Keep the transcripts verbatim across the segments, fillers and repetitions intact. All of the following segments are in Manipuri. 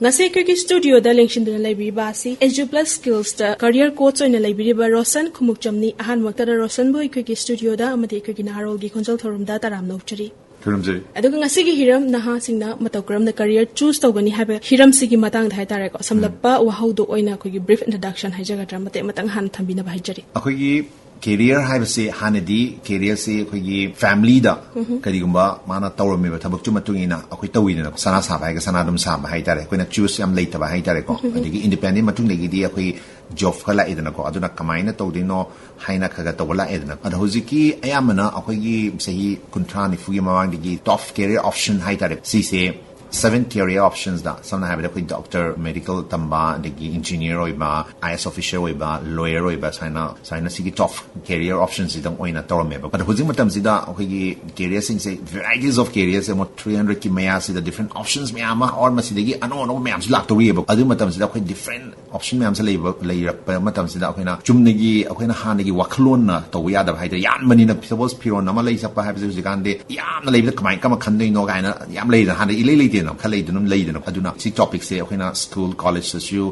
ꯉꯁꯤ ꯑꯩꯈꯣꯏꯒꯤ ꯁ꯭ꯇꯨꯗꯤꯑꯣꯗ ꯂꯦꯡꯁꯤꯟꯗꯨꯅ ꯂꯩꯕꯤꯔꯤꯕ ꯑꯁꯤ ꯑꯦꯖꯨ ꯄ꯭ꯂꯁ ꯁ꯭ꯀꯤꯜꯁꯇ ꯀꯔꯤꯌꯔ ꯀꯣꯆ ꯑꯣꯏꯅ ꯂꯩꯕꯤꯔꯤꯕ ꯔꯣꯁꯟ ꯈꯨꯃꯨꯛꯆꯝꯅꯤ꯫ ꯑꯍꯥꯟꯕꯃꯛꯇꯗ ꯔꯣꯁꯟꯕꯨ ꯑꯩꯈꯣꯏꯒꯤ ꯁ꯭ꯇꯨꯗꯤꯑꯣꯗ ꯑꯃꯗꯤ ꯑꯩꯈꯣꯏꯒꯤ ꯅꯍꯥꯔꯣꯜꯒꯤ ꯈꯣꯟꯖꯦꯜ ꯊꯧꯔꯝꯗ ꯇꯔꯥꯝꯅ ꯑꯣꯛꯆꯔꯤ꯫ ꯈꯨꯔꯨꯝꯖꯔꯤ꯫ ꯑꯗꯨꯒ ꯉꯁꯤꯒꯤ ꯍꯤꯔꯝ ꯅꯍꯥꯁꯤꯡꯅ ꯃꯇꯧ ꯀꯔꯝꯅ ꯀꯔꯤꯌꯔ ꯆꯨꯁ ꯇꯧꯒꯅꯤ ꯍꯥꯏꯕ ꯍꯤꯔꯝꯁꯤꯒꯤ ꯃꯇꯥꯡꯗ ꯍꯥꯏꯇꯥꯔꯦꯀꯣ, ꯁꯝꯂꯞꯄ ꯋꯥꯍꯧꯗꯣꯛ ꯑꯣꯏꯅ ꯑꯩꯈꯣꯏꯒꯤ ꯕ꯭ꯔꯤꯐ ꯏꯟꯇ꯭ꯔꯣꯗꯛꯁꯟ ꯍꯥꯏꯖꯒꯗ꯭ꯔꯥ, ꯃꯇꯦꯛ ꯃꯇꯪ ꯍꯥꯟꯅ ꯊꯝꯕꯤꯅꯕ ꯍꯥꯏꯖꯔꯤ꯫ ꯑꯩꯈꯣꯏꯒꯤ ꯀꯦꯔꯤꯌꯔ ꯍꯥꯏꯕꯁꯦ ꯍꯥꯟꯅꯗꯤ ꯀꯦꯔꯤꯌꯔꯁꯦ ꯑꯩꯈꯣꯏꯒꯤ ꯐꯦꯃꯤꯂꯤꯗ ꯀꯔꯤꯒꯨꯝꯕ ꯃꯥꯅ ꯇꯧꯔꯝꯃꯤꯕ ꯊꯕꯛꯇꯨ ꯃꯇꯨꯡ ꯏꯟꯅ ꯑꯩꯈꯣꯏ ꯇꯧꯋꯤꯗꯅ, ꯁꯅꯥ ꯁꯥꯕ ꯍꯥꯏꯔꯒ ꯁꯅꯥ ꯑꯗꯨꯝ ꯁꯥꯕ ꯍꯥꯏꯇꯥꯔꯦ, ꯑꯩꯈꯣꯏꯅ ꯆꯨꯁ ꯌꯥꯝ ꯂꯩꯇꯕ ꯍꯥꯏꯇꯥꯔꯦꯀꯣ꯫ ꯑꯗꯒꯤ ꯏꯟꯗꯤꯄꯦꯟꯗꯦꯟ ꯃꯇꯨꯡꯗꯒꯤꯗꯤ ꯑꯩꯈꯣꯏ ꯖꯣꯕ ꯈꯔ ꯂꯥꯛꯑꯦꯗꯅꯀꯣ, ꯑꯗꯨꯅ ꯀꯃꯥꯏꯅ ꯇꯧꯗꯣꯏꯅꯣ ꯍꯥꯏꯅ ꯈꯔ ꯈꯔ ꯇꯧꯕ ꯂꯥꯛꯑꯦꯗꯅ꯫ ꯑꯗꯣ ꯍꯧꯖꯤꯛꯀꯤ ꯑꯌꯥꯝꯕꯅ ꯑꯩꯈꯣꯏꯒꯤ ꯆꯍꯤ ꯀꯨꯟꯊ꯭ꯔꯥ ꯅꯤꯐꯨꯒꯤ ꯃꯃꯥꯡꯗꯒꯤ ꯇꯣꯞ ꯀꯦꯔꯤꯌꯔ ꯑꯣꯞꯁꯟ ꯍꯥꯏꯇꯥꯔꯦ, ꯁꯤꯁꯦ ꯁꯚꯦꯟ ꯀꯦꯔꯤꯌꯔ ꯑꯣꯞꯁꯟꯁꯇ, ꯁꯝꯅ ꯍꯥꯏꯔꯕꯗ ꯑꯩꯈꯣꯏ ꯗꯣꯛꯇꯔ, ꯃꯦꯗꯤꯀꯦꯜ ꯇꯝꯕ, ꯑꯗꯒꯤ ꯏꯟꯖꯤꯅꯤꯌꯔ ꯑꯣꯏꯕ, ꯑꯥꯏ ꯑꯦꯁ ꯑꯣꯐꯤꯁꯔ ꯑꯣꯏꯕ, ꯂꯣꯌꯔ ꯑꯣꯏꯕ, ꯁꯨꯃꯥꯏꯅ ꯁꯨꯃꯥꯏꯅ ꯁꯤꯒꯤ ꯇꯣꯞ ꯀꯦꯔꯤꯌꯔ ꯑꯣꯞꯁꯟꯁꯤꯗꯪ ꯑꯣꯏꯅ ꯇꯧꯔꯝꯃꯦꯕ꯫ ꯑꯗꯣ ꯍꯧꯖꯤꯛ ꯃꯇꯝꯁꯤꯗ ꯑꯩꯈꯣꯏꯒꯤ ꯀꯦꯔꯤꯌꯔꯁꯤꯡꯁꯦ, ꯚꯦꯔꯥꯏꯇꯤꯁ ꯑꯣꯐ ꯀꯦꯔꯤꯌꯔꯁꯦ ꯑꯃꯨꯛ ꯊ꯭ꯔꯤ ꯍꯟꯗ꯭ꯔꯦꯗꯀꯤ ꯃꯌꯥꯁꯤꯗ ꯗꯤꯐ꯭ꯔꯦꯟ ꯑꯣꯞꯁꯟꯁ ꯃꯌꯥꯝ ꯑꯃ, ꯑꯣꯔ ꯃꯁꯤꯗꯒꯤ ꯑꯅꯧ ꯑꯅꯧꯕ ꯃꯌꯥꯝꯁꯨ ꯂꯥꯛꯇꯧꯔꯤꯑꯕ꯫ ꯑꯗꯨꯒꯤ ꯃꯇꯝꯁꯤꯗ ꯑꯩꯈꯣꯏ ꯗꯤꯐ꯭ꯔꯦꯟ ꯑꯣꯞꯁꯟ ꯃꯌꯥꯝꯁꯦ ꯂꯩꯕ, ꯂꯩꯔꯛꯄ ꯃꯇꯝꯁꯤꯗ ꯑꯩꯈꯣꯏꯅ ꯆꯨꯝꯅꯒꯤ ꯑꯩꯈꯣꯏꯅ ꯍꯥꯟꯅꯒꯤ ꯋꯥꯈꯜꯂꯣꯟꯅ ꯇꯧꯕ ꯌꯥꯗꯕ ꯍꯥꯏꯇꯥꯔꯦ, ꯌꯥꯟꯕꯅꯤꯅ꯫ ꯁꯄꯣꯁ ꯐꯤꯔꯣꯟ ꯑꯃ ꯂꯩ ꯆꯠꯄ ꯍꯥꯏꯕꯁꯦ ꯍꯧꯖꯤꯛꯀꯥꯟꯗꯤ ꯌꯥꯝꯅ ꯂꯩꯕꯗ ꯀꯃꯥꯏꯅ ꯀꯔꯝꯕ ꯈꯟꯗꯣꯏꯅꯣ ꯀꯥꯏꯅ ꯌꯥꯝ ꯂꯩꯗꯅ, ꯍꯥꯟꯅ ꯏꯂꯩ ꯂꯩꯇꯦꯗꯅ, ꯈꯔ ꯂꯩꯗꯅ ꯑꯗꯨꯝ ꯂꯩꯗꯅ꯫ ꯑꯗꯨꯅ ꯁꯤ ꯇꯣꯄꯤꯛꯁꯦ ꯑꯩꯈꯣꯏꯅ ꯁ꯭ꯀꯨꯜ, ꯀꯣꯂꯦꯖꯇꯁꯨ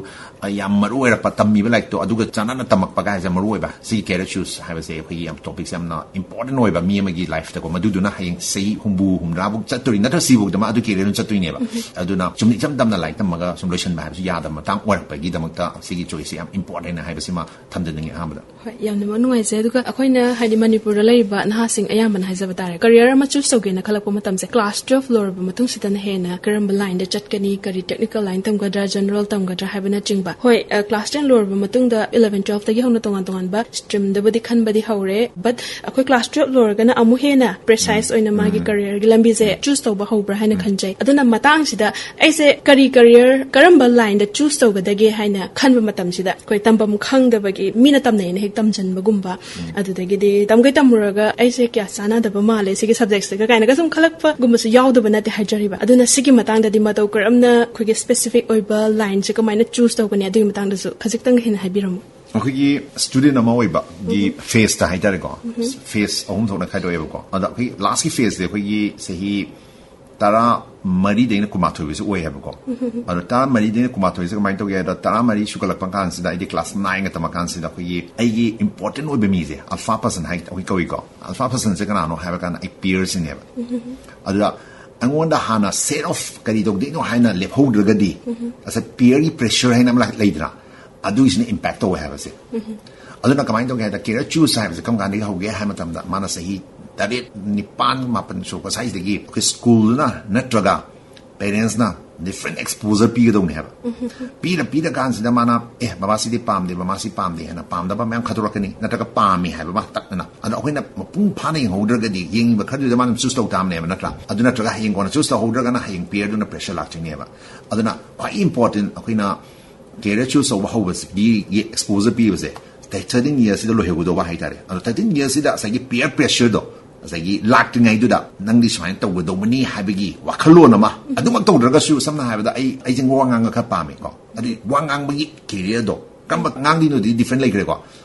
ꯌꯥꯝ ꯃꯔꯨ ꯑꯣꯏꯔꯛꯄ, ꯇꯝꯃꯤꯕ ꯂꯥꯏꯔꯤꯛꯇꯣ ꯑꯗꯨꯒ ꯆꯥꯟꯅꯅ ꯇꯝꯃꯛꯄ ꯀꯥꯏꯁꯦ ꯃꯔꯨ ꯑꯣꯏꯕ꯫ ꯁꯤꯒꯤ ꯀꯦꯔꯤꯌꯔ ꯆꯨꯁ ꯍꯥꯏꯕꯁꯦ ꯑꯩꯈꯣꯏꯒꯤ ꯌꯥꯝ ꯇꯣꯄꯤꯛꯁꯦ ꯌꯥꯝꯅ ꯏꯝꯄꯣꯔꯇꯦꯟ ꯑꯣꯏꯕ ꯃꯤ ꯑꯃꯒꯤ ꯂꯥꯏꯐꯇꯀꯣ꯫ ꯃꯗꯨꯗꯨꯅ ꯍꯌꯦꯡ ꯆꯍꯤ ꯍꯨꯝꯐꯨ, ꯍꯨꯝꯗ꯭ꯔꯥꯐꯧ ꯆꯠꯇꯣꯔꯤ, ꯅꯠꯇ꯭ꯔ ꯁꯤꯐꯧꯗ ꯃꯥ ꯑꯗꯨ ꯀꯦꯔꯤꯌꯔ ꯑꯗꯨꯝ ꯆꯠꯇꯣꯏꯅꯦꯕ꯫ ꯑꯗꯨꯅ ꯆꯨꯝꯅ ꯏꯆꯝ ꯇꯝꯅ ꯂꯥꯏꯔꯤꯛ ꯇꯝꯃꯒ ꯁꯨꯝ ꯂꯣꯏꯁꯤꯟꯕ ꯍꯥꯏꯕꯁꯤ ꯌꯥꯗꯕ ꯃꯇꯥꯡ ꯑꯣꯏꯔꯛꯄꯒꯤꯗꯃꯛꯇ ꯁꯤꯒꯤ ꯆꯣꯏꯁꯁꯦ ꯌꯥꯝ ꯏꯝꯄꯣꯔꯇꯦꯟ ꯍꯥꯏꯕꯁꯤꯃ ꯊꯝꯖꯅꯤꯡꯉꯤ ꯑꯍꯥꯟꯕꯗ꯫ ꯍꯣꯏ, ꯌꯥꯝꯅꯃꯛ ꯅꯨꯡꯉꯥꯏꯖꯩ꯫ ꯑꯗꯨꯒ ꯑꯩꯈꯣꯏꯅ, ꯍꯥꯏꯗꯤ, ꯃꯅꯤꯄꯨꯔꯗ ꯂꯩꯔꯤꯕ ꯅꯍꯥꯁꯤꯡ ꯑꯌꯥꯝꯕꯅ ꯍꯥꯏꯖꯕ ꯇꯥꯔꯦ, ꯀꯔꯤꯌꯔ ꯑꯃ ꯆꯨꯁ ꯇꯧꯒꯦꯅ ꯈꯜꯂꯛꯄ ꯃꯇꯝꯁꯦ, ꯀ꯭ꯂꯥꯁ ꯇꯨꯋꯦꯜꯐ ꯂꯣꯏꯔꯕ ꯃꯇꯨꯡꯁꯤꯗꯅ ꯍꯦꯟꯅ ꯀꯔꯝꯕ ꯂꯥꯏꯟꯗ ꯆꯠꯀꯅꯤ, ꯀꯔꯤ ꯇꯦꯛꯅꯤꯀꯦꯜ ꯂꯥꯏꯟ ꯇꯝꯒꯗ꯭ꯔꯥ, ꯖꯦꯅꯔꯦꯜ ꯇꯝꯒꯗ꯭ꯔꯥ ꯍꯥꯏꯕꯅꯆꯤꯡꯕ꯫ ꯍꯣꯏ, ꯑ, ꯀ꯭ꯂꯥꯁ ꯇꯦꯟ ꯂꯣꯏꯔꯕ ꯃꯇꯨꯡꯗ ꯏꯂꯚꯦꯟ ꯇꯨꯋꯦꯜꯐꯇꯒꯤ ꯍꯧꯅ ꯇꯣꯉꯥꯟ ꯇꯣꯉꯥꯟꯕ ꯁ꯭ꯇ꯭ꯔꯤꯝꯗꯕꯨꯗꯤ ꯈꯟꯕꯗꯤ ꯍꯧꯔꯦ, ꯕꯠ ꯑꯩꯈꯣꯏ ꯀ꯭ꯂꯥꯁ ꯇꯨꯋꯦꯜꯐ ꯂꯣꯏꯔꯒꯅ ꯑꯃꯨꯛ ꯍꯦꯟꯅ ꯄ꯭ꯔꯤꯁꯥꯏꯁ ꯑꯣꯏꯅ ꯃꯥꯒꯤ ꯀꯔꯤꯌꯔꯒꯤ ꯂꯝꯕꯤꯁꯦ ꯆꯨꯁ ꯇꯧꯕ ꯍꯧꯕ꯭ꯔꯥ ꯍꯥꯏꯅ ꯈꯟꯖꯩ꯫ ꯑꯗꯨꯅ ꯃꯇꯥꯡꯁꯤꯗ ꯑꯩꯁꯦ ꯀꯔꯤ ꯀꯔꯤꯌꯔ, ꯀꯔꯝꯕ ꯂꯥꯏꯟꯗ ꯆꯨꯁ ꯇꯧꯒꯗꯒꯦ ꯍꯥꯏꯅ ꯈꯟꯕ ꯃꯇꯝꯁꯤꯗ, ꯑꯩꯈꯣꯏ ꯇꯝꯐꯝ ꯈꯪꯗꯕꯒꯤ, ꯃꯤꯅ ꯇꯝꯅꯩꯅ ꯍꯦꯛ ꯇꯝꯁꯤꯟꯕꯒꯨꯝꯕ, ꯑꯗꯨꯗꯒꯤꯗꯤ ꯇꯝꯒꯩ ꯇꯝꯃꯨꯔꯒ ꯑꯩꯁꯦ ꯀꯌꯥ ꯆꯥꯟꯅꯗꯕ ꯃꯥꯜꯂꯦ ꯁꯤꯒꯤ ꯁꯕꯖꯦꯛꯁꯤꯒ ꯀꯥꯏꯅꯒ ꯁꯨꯝ ꯈꯜꯂꯛꯄꯒꯨꯝꯕꯁꯨ ꯌꯥꯎꯗꯕ ꯅꯠꯇꯦ ꯍꯥꯏꯖꯔꯤꯕ꯫ ꯑꯗꯨꯅ ꯁꯤꯒꯤ ꯃꯇꯥꯡꯗꯗꯤ ꯃꯇꯧ ꯀꯔꯝꯅ ꯑꯩꯈꯣꯏꯒꯤ ꯁ꯭ꯄꯦꯁꯤꯐꯤꯛ ꯑꯣꯏꯕ ꯂꯥꯏꯟꯁꯦ ꯀꯃꯥꯏꯅ ꯆꯨꯁ ꯇꯧꯒꯅꯤ, ꯑꯗꯨꯒꯤ ꯃꯇꯥꯡꯗꯁꯨ ꯈꯖꯤꯛꯇꯪ ꯍꯦꯟꯅ ꯍꯥꯏꯕꯤꯔꯝꯃꯨ꯫ ꯑꯩꯈꯣꯏꯒꯤ ꯁ꯭ꯇꯨꯗꯦꯟ ꯑꯃ ꯑꯣꯏꯕꯒꯤ ꯐꯦꯁꯇ ꯍꯥꯏꯇꯥꯔꯦꯀꯣ, ꯐꯦꯁ ꯑꯍꯨꯝ ꯊꯣꯛꯅ ꯈꯥꯏꯗꯣꯛꯑꯦꯕꯀꯣ꯫ ꯑꯗ ꯑꯩꯈꯣꯏ ꯂꯥꯁꯀꯤ ꯐꯦꯁꯁꯦ ꯑꯩꯈꯣꯏꯒꯤ ꯆꯍꯤ ꯇꯔꯥ ꯃꯔꯤꯗꯩꯅ ꯀꯨꯟꯃꯥꯊꯣꯏꯕꯁꯨ ꯑꯣꯏ ꯍꯥꯏꯕꯀꯣ꯫ ꯑꯗꯣ ꯇꯔꯥ ꯃꯔꯤꯗꯩꯅ ꯀꯨꯟꯃꯥꯊꯣꯏꯁꯦ ꯀꯃꯥꯏꯅ ꯇꯧꯒꯦ ꯍꯥꯏꯗ, ꯇꯔꯥ ꯃꯔꯤ ꯁꯨꯒꯠꯂꯛꯄ ꯀꯥꯟꯁꯤꯗ ꯑꯩꯗꯤ ꯀ꯭ꯂꯥꯁ ꯅꯥꯏꯟꯒ ꯇꯝꯃ ꯀꯥꯟꯁꯤꯗ ꯑꯩꯈꯣꯏꯒꯤ ꯑꯩꯒꯤ ꯏꯝꯄꯣꯔꯇꯦꯟ ꯑꯣꯏꯕ ꯃꯤꯁꯦ, ꯑꯜꯐꯥ ꯄꯔꯁꯟ ꯍꯥꯏ ꯑꯩꯈꯣꯏ ꯀꯧꯏꯀꯣ꯫ ꯑꯜꯐꯥ ꯄꯔꯁꯟꯁꯦ ꯀꯅꯥꯅꯣ ꯍꯥꯏꯕ ꯀꯥꯟꯗ ꯑꯩ ꯄꯤꯌꯔꯁꯤꯅꯦꯕ꯫ ꯑꯗꯨꯗ ꯑꯩꯉꯣꯟꯗ ꯍꯥꯟꯅ ꯁꯦꯠ ꯑꯣꯐ ꯀꯔꯤ ꯇꯧꯗꯣꯏꯅꯣ ꯍꯥꯏꯅ ꯂꯦꯞꯍꯧꯗ꯭ꯔꯒꯗꯤ, ꯉꯁꯥꯏ ꯄꯤꯌꯔꯒꯤ ꯄ꯭ꯔꯦꯁꯔ ꯍꯥꯏꯅ ꯑꯃ ꯂꯩꯗꯅ, ꯑꯗꯨꯒꯤꯁꯤꯅ ꯏꯝꯄꯦꯛ ꯇꯧꯋꯦ ꯍꯥꯏꯕꯁꯦ꯫ ꯑꯗꯨꯅ ꯀꯃꯥꯏꯅ ꯇꯧꯒꯦ ꯍꯥꯏꯗ, ꯀꯦꯔꯤꯌꯔ ꯆꯨꯁ ꯍꯥꯏꯕꯁꯦ ꯀꯔꯝ ꯀꯥꯟꯗꯒꯤ ꯍꯧꯒꯦ ꯍꯥꯏꯕ ꯃꯇꯝꯗ, ꯃꯥꯅ ꯆꯍꯤ ꯇꯔꯦꯠ, ꯅꯤꯄꯥꯟ, ꯃꯥꯄꯟ ꯁꯨꯔꯛꯄ ꯁ꯭ꯋꯥꯏꯁꯤꯗꯒꯤ ꯑꯩꯈꯣꯏ ꯁ꯭ꯀꯨꯜꯅ ꯅꯠꯇ꯭ꯔꯒ ꯄꯦꯔꯦꯟꯁꯅ ꯗꯤꯐ꯭ꯔꯦꯟ ꯑꯦꯛꯁꯄꯣꯖꯔ ꯄꯤꯒꯗꯧꯅꯦ ꯍꯥꯏꯕ꯫ ꯄꯤꯔ ꯄꯤꯔ ꯀꯥꯟꯁꯤꯗ ꯃꯥꯅ, "ꯑꯦ, ꯕꯕꯥꯁꯤꯗꯤ ꯄꯥꯝꯗꯦ, ꯃꯃꯥꯁꯤ ꯄꯥꯝꯗꯦ" ꯍꯥꯏꯅ ꯄꯥꯝꯗꯕ ꯃꯌꯥꯝ ꯈꯟꯗꯣꯔꯛꯀꯅꯤ, ꯅꯠꯇ꯭ꯔꯒ ꯄꯥꯝꯃꯤ ꯍꯥꯏꯕ ꯑꯃ ꯇꯛꯅꯅ꯫ ꯑꯗꯣ ꯑꯩꯈꯣꯏꯅ ꯃꯄꯨꯡ ꯐꯥꯅ ꯌꯦꯡꯍꯧꯗ꯭ꯔꯒꯗꯤ, ꯌꯦꯡꯉꯤꯕ ꯈꯔꯗꯨꯗ ꯃꯥꯅ ꯆꯨꯁ ꯇꯧ ꯇꯥꯕꯅꯦꯕ, ꯅꯠꯇ꯭ꯔꯥ? ꯑꯗꯨ ꯅꯠꯇ꯭ꯔꯒ ꯍꯌꯦꯡ ꯀꯣꯟꯅ ꯆꯨꯁ ꯇꯧꯍꯧꯗ꯭ꯔꯒꯅ ꯍꯌꯦꯡ ꯄꯤꯌꯔꯗꯨꯅ ꯄ꯭ꯔꯦꯁꯔ ꯂꯥꯛꯇꯣꯏꯅꯦꯕ꯫ ꯑꯗꯨꯅ ꯈ꯭ꯋꯥꯏ ꯏꯝꯄꯣꯔꯇꯦꯟ ꯑꯩꯈꯣꯏꯅ ꯀꯦꯔꯤꯌꯔ ꯆꯨꯁ ꯇꯧꯕ ꯍꯧꯕꯁꯤꯒꯤ ꯑꯦꯛꯁꯄꯣꯖꯔ ꯄꯤꯕꯁꯦ ꯊꯥꯔꯇꯤꯟ ꯌꯔꯁꯤꯗ ꯂꯣꯏꯍꯧꯒꯗꯧꯕ ꯍꯥꯏꯇꯥꯔꯦ꯫ ꯑꯗꯣ ꯊꯥꯔꯇꯤꯟ ꯌꯔꯁꯤꯗ ꯉꯁꯥꯏꯒꯤ ꯄꯤꯌꯔ ꯄ꯭ꯔꯦꯁꯔꯗꯣ, ꯉꯁꯥꯏꯒꯤ ꯂꯥꯛꯇ꯭ꯔꯤꯉꯩꯗꯨꯗ ꯅꯪꯗꯤ ꯁꯨꯃꯥꯏꯅ ꯇꯧꯒꯗꯧꯕꯅꯤ ꯍꯥꯏꯕꯒꯤ ꯋꯥꯈꯜꯂꯣꯟ ꯑꯃ, ꯑꯗꯨꯃꯛ ꯇꯧꯗ꯭ꯔꯒꯁꯨ, ꯁꯝꯅ ꯍꯥꯏꯔꯕꯗ, ꯑꯩ, ꯑꯩꯁꯦ ꯋꯥ ꯉꯥꯡꯕ ꯈꯔ ꯄꯥꯝꯃꯦꯀꯣ, ꯑꯗꯨꯗꯤ ꯋꯥ ꯉꯥꯡꯕꯒꯤ ꯀꯦꯔꯤꯌꯔꯗꯣ ꯀꯔꯝꯕ ꯉꯥꯡꯗꯣꯏꯅꯣꯗꯤ ꯗꯤꯐ꯭ꯔꯦꯟ ꯂꯩꯈ꯭ꯔꯦꯀꯣ꯫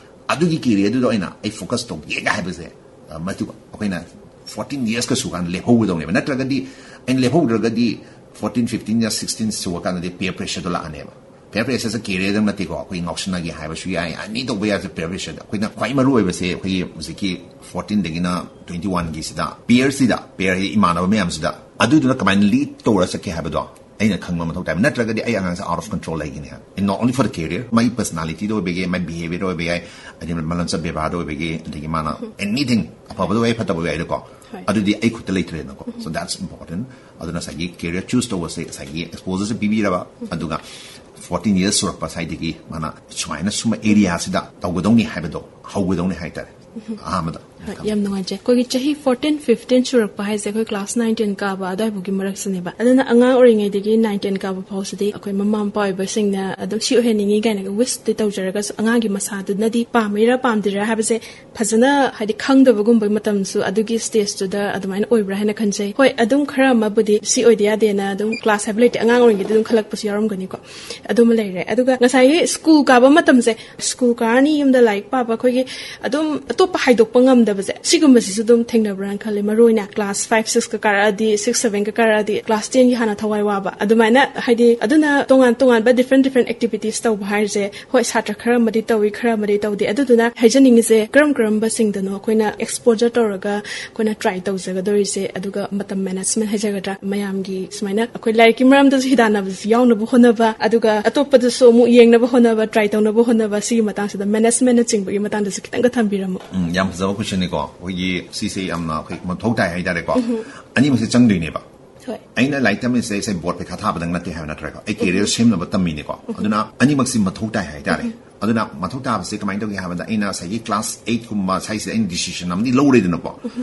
ꯑꯗꯨꯒꯤ ꯀꯦꯔꯤꯌꯔꯗꯨꯗ ꯑꯣꯏꯅ ꯑꯩ ꯐꯣꯀꯁ ꯇꯧꯒꯦꯒ ꯍꯥꯏꯕꯁꯦ, ꯑ, ꯃꯗꯨ ꯑꯩꯈꯣꯏꯅ ꯐꯣꯔꯇꯤꯟ ꯌꯔꯁꯀ ꯁꯨꯀꯥꯟꯗ ꯂꯦꯞꯍꯧꯒꯗꯧꯅꯦꯕ꯫ ꯅꯠꯇ꯭ꯔꯒꯗꯤ, ꯑꯩꯅ ꯂꯦꯞꯍꯧꯗ꯭ꯔꯒꯗꯤ, ꯐꯣꯔꯇꯤꯟ, ꯐꯤꯐꯇꯤꯟ ꯌꯔꯁ, ꯁꯤꯛꯁꯇꯤꯟ ꯁꯨꯔꯀꯥꯟꯗꯗꯤ ꯄꯤꯌꯔ ꯄ꯭ꯔꯦꯁꯔꯗꯣ ꯂꯥꯛꯑꯅꯦꯕ꯫ ꯄꯤꯌꯔ ꯄ꯭ꯔꯦꯁꯔꯁꯦ ꯀꯦꯔꯤꯌꯔꯗꯪ ꯅꯠꯇꯦꯀꯣ, ꯑꯩꯈꯣꯏ ꯉꯥꯎꯁꯤꯟꯅꯒꯦ ꯍꯥꯏꯕꯁꯨ ꯌꯥꯏ, ꯑꯅꯤ ꯇꯧꯕ ꯌꯥꯏꯁꯦ ꯄꯤꯌꯔ ꯄ꯭ꯔꯦꯁꯔꯗ꯫ ꯑꯩꯈꯣꯏꯅ ꯈ꯭ꯋꯥꯏ ꯃꯔꯨ ꯑꯣꯏꯕꯁꯦ ꯑꯩꯈꯣꯏꯒꯤ ꯍꯧꯖꯤꯛꯀꯤ ꯐꯣꯔꯇꯤꯟꯗꯒꯤꯅ ꯇ꯭ꯋꯦꯟꯇꯤ ꯋꯥꯟꯒꯤꯁꯤꯗ, ꯄꯤꯌꯔꯁꯤꯗ, ꯄꯤꯌꯔ ꯍꯥꯏꯗꯤ ꯏꯃꯥꯟꯅꯕ ꯃꯌꯥꯝꯁꯤꯗ, ꯑꯗꯨꯗꯨꯅ ꯀꯃꯥꯏꯅ ꯂꯤꯗ ꯇꯧꯔ ꯆꯠꯀꯦ ꯍꯥꯏꯕꯗꯣ ꯑꯩꯅ ꯈꯪꯕ ꯃꯊꯧ ꯇꯥꯏ꯫ ꯅꯠꯇ꯭ꯔꯒꯗꯤ ꯑꯩ ꯑꯉꯥꯡꯁꯦ ꯑꯥꯎꯠ ꯑꯣꯐ ꯀꯟꯇ꯭ꯔꯣꯜ ꯂꯩꯒꯅꯤ ꯍꯥꯏꯕ꯫ And not only for the career, ꯃꯥꯒꯤ ꯄꯔꯁꯅꯥꯂꯤꯇꯤꯗ ꯑꯣꯏꯕꯒꯤ, ꯃꯥꯒꯤ ꯕꯤꯍꯦꯕꯤꯌꯔ ꯑꯣꯏꯕ ꯌꯥꯏ, ꯑꯗꯒꯤ ꯃꯂꯝꯆꯠ ꯕꯦꯕꯥꯔꯗ ꯑꯣꯏꯕꯒꯤ, ꯑꯗꯒꯤ ꯃꯥꯅ ꯑꯦꯅꯤꯊꯤꯡ, ꯑꯐꯕꯗ ꯑꯣꯏ, ꯐꯠꯇꯕ ꯑꯣꯏ ꯍꯥꯏꯗꯀꯣ, ꯍꯣꯏ꯫ ꯑꯗꯨꯗꯤ ꯑꯩ ꯈꯨꯠꯇ ꯂꯩꯇ꯭ꯔꯦꯗꯅꯀꯣ꯫ So that's important. ꯑꯗꯨꯅ ꯉꯁꯥꯏꯒꯤ ꯀꯦꯔꯤꯌꯔ ꯆꯨꯁ ꯇꯧꯕꯁꯦ, ꯉꯁꯥꯏꯒꯤ ꯑꯦꯛꯁꯄꯣꯖꯔꯁꯦ ꯄꯤꯕꯤꯔꯕ, ꯑꯗꯨꯒ ꯐꯣꯔꯇꯤꯟ ꯌꯔꯁ ꯁꯨꯔꯛꯄ ꯁ꯭ꯋꯥꯏꯗꯒꯤ ꯃꯥꯅ ꯁꯨꯃꯥꯏꯅ ꯁꯨꯝꯕ ꯑꯦꯔꯤꯌꯥꯁꯤꯗ ꯇꯧꯒꯗꯧꯅꯤ ꯍꯥꯏꯕꯗꯣ ꯍꯧꯒꯗꯧꯅꯤ ꯍꯥꯏꯇꯥꯔꯦ꯫ ꯑꯍꯥꯟꯕꯗ꯫ ꯍꯣꯏ, ꯌꯥꯝ ꯅꯨꯡꯉꯥꯏꯖꯩ꯫ ꯑꯩꯈꯣꯏꯒꯤ ꯆꯍꯤ ꯐꯣꯔꯇꯤꯟ, ꯐꯤꯐꯇꯤꯟ ꯁꯨꯔꯛꯄ ꯍꯥꯏꯁꯦ ꯑꯩꯈꯣꯏ ꯀ꯭ꯂꯥꯁ ꯅꯥꯏꯟ, ꯇꯦꯟ ꯀꯥꯕ ꯑꯗꯨꯋꯥꯏꯐꯥꯎꯒꯤ ꯃꯔꯛꯁꯤꯅꯦꯕ꯫ ꯑꯗꯨꯅ ꯑꯉꯥꯡ ꯑꯣꯏꯔꯤꯉꯩꯗꯒꯤ ꯅꯥꯏꯟ, ꯇꯦꯟ ꯀꯥꯕ ꯐꯥꯎꯁꯤꯗꯤ ꯑꯩꯈꯣꯏ ꯃꯃꯥ ꯃꯄꯥ ꯑꯣꯏꯕꯁꯤꯡꯅ ꯑꯗꯨꯝ ꯁꯤ ꯑꯣꯏꯍꯟꯅꯤꯡꯉꯤ ꯀꯥꯏꯅꯒ ꯋꯤꯁꯇꯤ ꯇꯧꯖꯔꯒꯁꯨ, ꯑꯉꯥꯡꯒꯤ ꯃꯁꯥꯗꯨꯅꯗꯤ ꯄꯥꯝꯃꯤꯔꯥ ꯄꯥꯝꯗ꯭ꯔꯤꯔꯥ ꯍꯥꯏꯕꯁꯦ ꯐꯖꯅ, ꯍꯥꯏꯗꯤ, ꯈꯪꯗꯕꯒꯨꯝꯕ ꯃꯇꯝꯁꯨ ꯑꯗꯨꯒꯤ ꯁ꯭ꯇꯦꯖꯇꯨꯗ ꯑꯗꯨꯃꯥꯏꯅ ꯑꯣꯏꯕ꯭ꯔꯥ ꯍꯥꯏꯅ ꯈꯟꯖꯩ꯫ ꯍꯣꯏ, ꯑꯗꯨꯝ ꯈꯔ ꯑꯃꯕꯨꯗꯤ ꯁꯤ ꯑꯣꯏꯗ ꯌꯥꯗꯦꯅ ꯑꯗꯨꯝ ꯀ꯭ꯂꯥꯁ ꯍꯥꯏꯕ ꯂꯩꯇꯦ, ꯑꯉꯥꯡ ꯑꯣꯏꯔꯤꯉꯩꯗ ꯑꯗꯨꯝ ꯈꯜꯂꯛꯄꯁꯨ ꯌꯥꯎꯔꯝꯒꯅꯤꯀꯣ꯫ ꯑꯗꯨꯃ ꯂꯩꯔꯦ꯫ ꯑꯗꯨꯒ ꯉꯁꯥꯏꯒꯤ ꯁ꯭ꯀꯨꯜ ꯀꯥꯕ ꯃꯇꯝꯁꯦ, ꯁ꯭ꯀꯨꯜ ꯀꯥꯔꯅꯤ, ꯌꯨꯝꯗ ꯂꯥꯏꯔꯤꯛ ꯄꯥꯕ, ꯑꯩꯈꯣꯏꯒꯤ ꯑꯗꯨꯝ ꯑꯇꯣꯞꯄ ꯍꯥꯏꯗꯣꯛꯄ ꯉꯝꯗꯕꯁꯦ, ꯁꯤꯒꯨꯝꯕꯁꯤꯁꯨ ꯑꯗꯨꯝ ꯊꯦꯡꯅꯕ꯭ꯔꯥꯅ ꯈꯜꯂꯦ꯫ ꯃꯔꯨ ꯑꯣꯏꯅ class five, six ꯀ ꯀꯥꯔꯛꯑꯗꯤ, six, seven ꯀ ꯀꯥꯔꯛꯑꯗꯤ, class ten ꯒꯤ ꯍꯥꯟꯅ ꯊꯋꯥꯏ ꯋꯥꯕ, ꯑꯗꯨꯃꯥꯏꯅ, ꯍꯥꯏꯗꯤ, ꯑꯗꯨꯅ ꯇꯣꯉꯥꯟ ꯇꯣꯉꯥꯟꯕ different different activities ꯇꯧꯕ ꯍꯥꯏꯔꯤꯁꯦ, ꯍꯣꯏ, ꯁꯥꯇ꯭ꯔ ꯈꯔ ꯑꯃꯗꯤ ꯇꯧꯏ, ꯈꯔ ꯑꯃꯗꯤ ꯇꯧꯗꯦ꯫ ꯑꯗꯨꯗꯨꯅ ꯍꯥꯏꯖꯅꯤꯡꯉꯤꯁꯦ, ꯀꯔꯝ ꯀꯔꯝꯕꯁꯤꯡꯗꯅꯣ ꯑꯩꯈꯣꯏꯅ exposure ꯇꯧꯔꯒ ꯑꯩꯈꯣꯏꯅ try ꯇꯧꯖꯒꯗꯧꯔꯤꯁꯦ, ꯑꯗꯨꯒ ꯃꯇꯝ management ꯍꯥꯏꯖꯒꯗ꯭ꯔꯥ, ꯃꯌꯥꯝꯒꯤ ꯁꯨꯃꯥꯏꯅ ꯑꯩꯈꯣꯏ ꯂꯥꯏꯔꯤꯛꯀꯤ ꯃꯔꯝꯗꯁꯨ ꯍꯤꯗꯥꯟꯅꯕꯁꯨ ꯌꯥꯎꯅꯕ ꯍꯣꯠꯅꯕ, ꯑꯗꯨꯒ ꯑꯇꯣꯞꯄꯗꯁꯨ ꯑꯃꯨꯛ ꯌꯦꯡꯅꯕ ꯍꯣꯠꯅꯕ, try ꯇꯧꯅꯕ ꯍꯣꯠꯅꯕ, ꯁꯤꯒꯤ ꯃꯇꯥꯡꯁꯤꯗ, managementꯅ ꯆꯤꯡꯕꯒꯤ ꯃꯇꯥꯡꯗꯁꯨ ꯈꯤꯇꯪꯒ ꯊꯝꯕꯤꯔꯝꯃꯨ꯫ ꯎꯝ, ꯌꯥꯝ ꯐꯖꯕ questionꯅꯤꯀꯣ꯫ ꯑꯩꯈꯣꯏꯒꯤ ꯁꯤꯁꯦ ꯌꯥꯝꯅ ꯑꯩꯈꯣꯏ ꯃꯊꯧ ꯇꯥꯏ ꯍꯥꯏꯇꯥꯔꯦꯀꯣ꯫ ꯑꯅꯤꯃꯛꯁꯦ ꯆꯪꯗꯣꯏꯅꯦꯕ꯫ ꯍꯣꯏ꯫ ꯑꯩꯅ ꯂꯥꯏꯔꯤꯛ ꯇꯝꯃꯤꯁꯦ ꯏꯁꯩ ꯕꯣꯔꯗ ꯄꯩꯈꯥ ꯊꯥꯕꯗꯪ ꯅꯠꯇꯦ ꯍꯥꯏꯕ ꯅꯠꯇ꯭ꯔꯦꯀꯣ꯫ ꯑꯩ career ꯁꯦꯝꯅꯕ ꯇꯝꯃꯤꯅꯦꯀꯣ꯫ ꯑꯗꯨꯅ ꯑꯅꯤꯃꯛꯁꯤ ꯃꯊꯧ ꯇꯥꯏ ꯍꯥꯏꯇꯥꯔꯦ꯫ ꯑꯗꯨꯅ ꯃꯊꯧ ꯇꯥꯕꯁꯦ ꯀꯃꯥꯏꯅ ꯇꯧꯒꯦ ꯍꯥꯏꯕꯗ, ꯑꯩꯅ ꯉꯁꯥꯏꯒꯤ class eight ꯀꯨꯝꯕ ꯁ꯭ꯋꯥꯏꯁꯤꯗ ꯑꯩꯅ decision ꯑꯃꯗꯤ ꯂꯧꯔꯦꯗꯅꯀꯣ꯫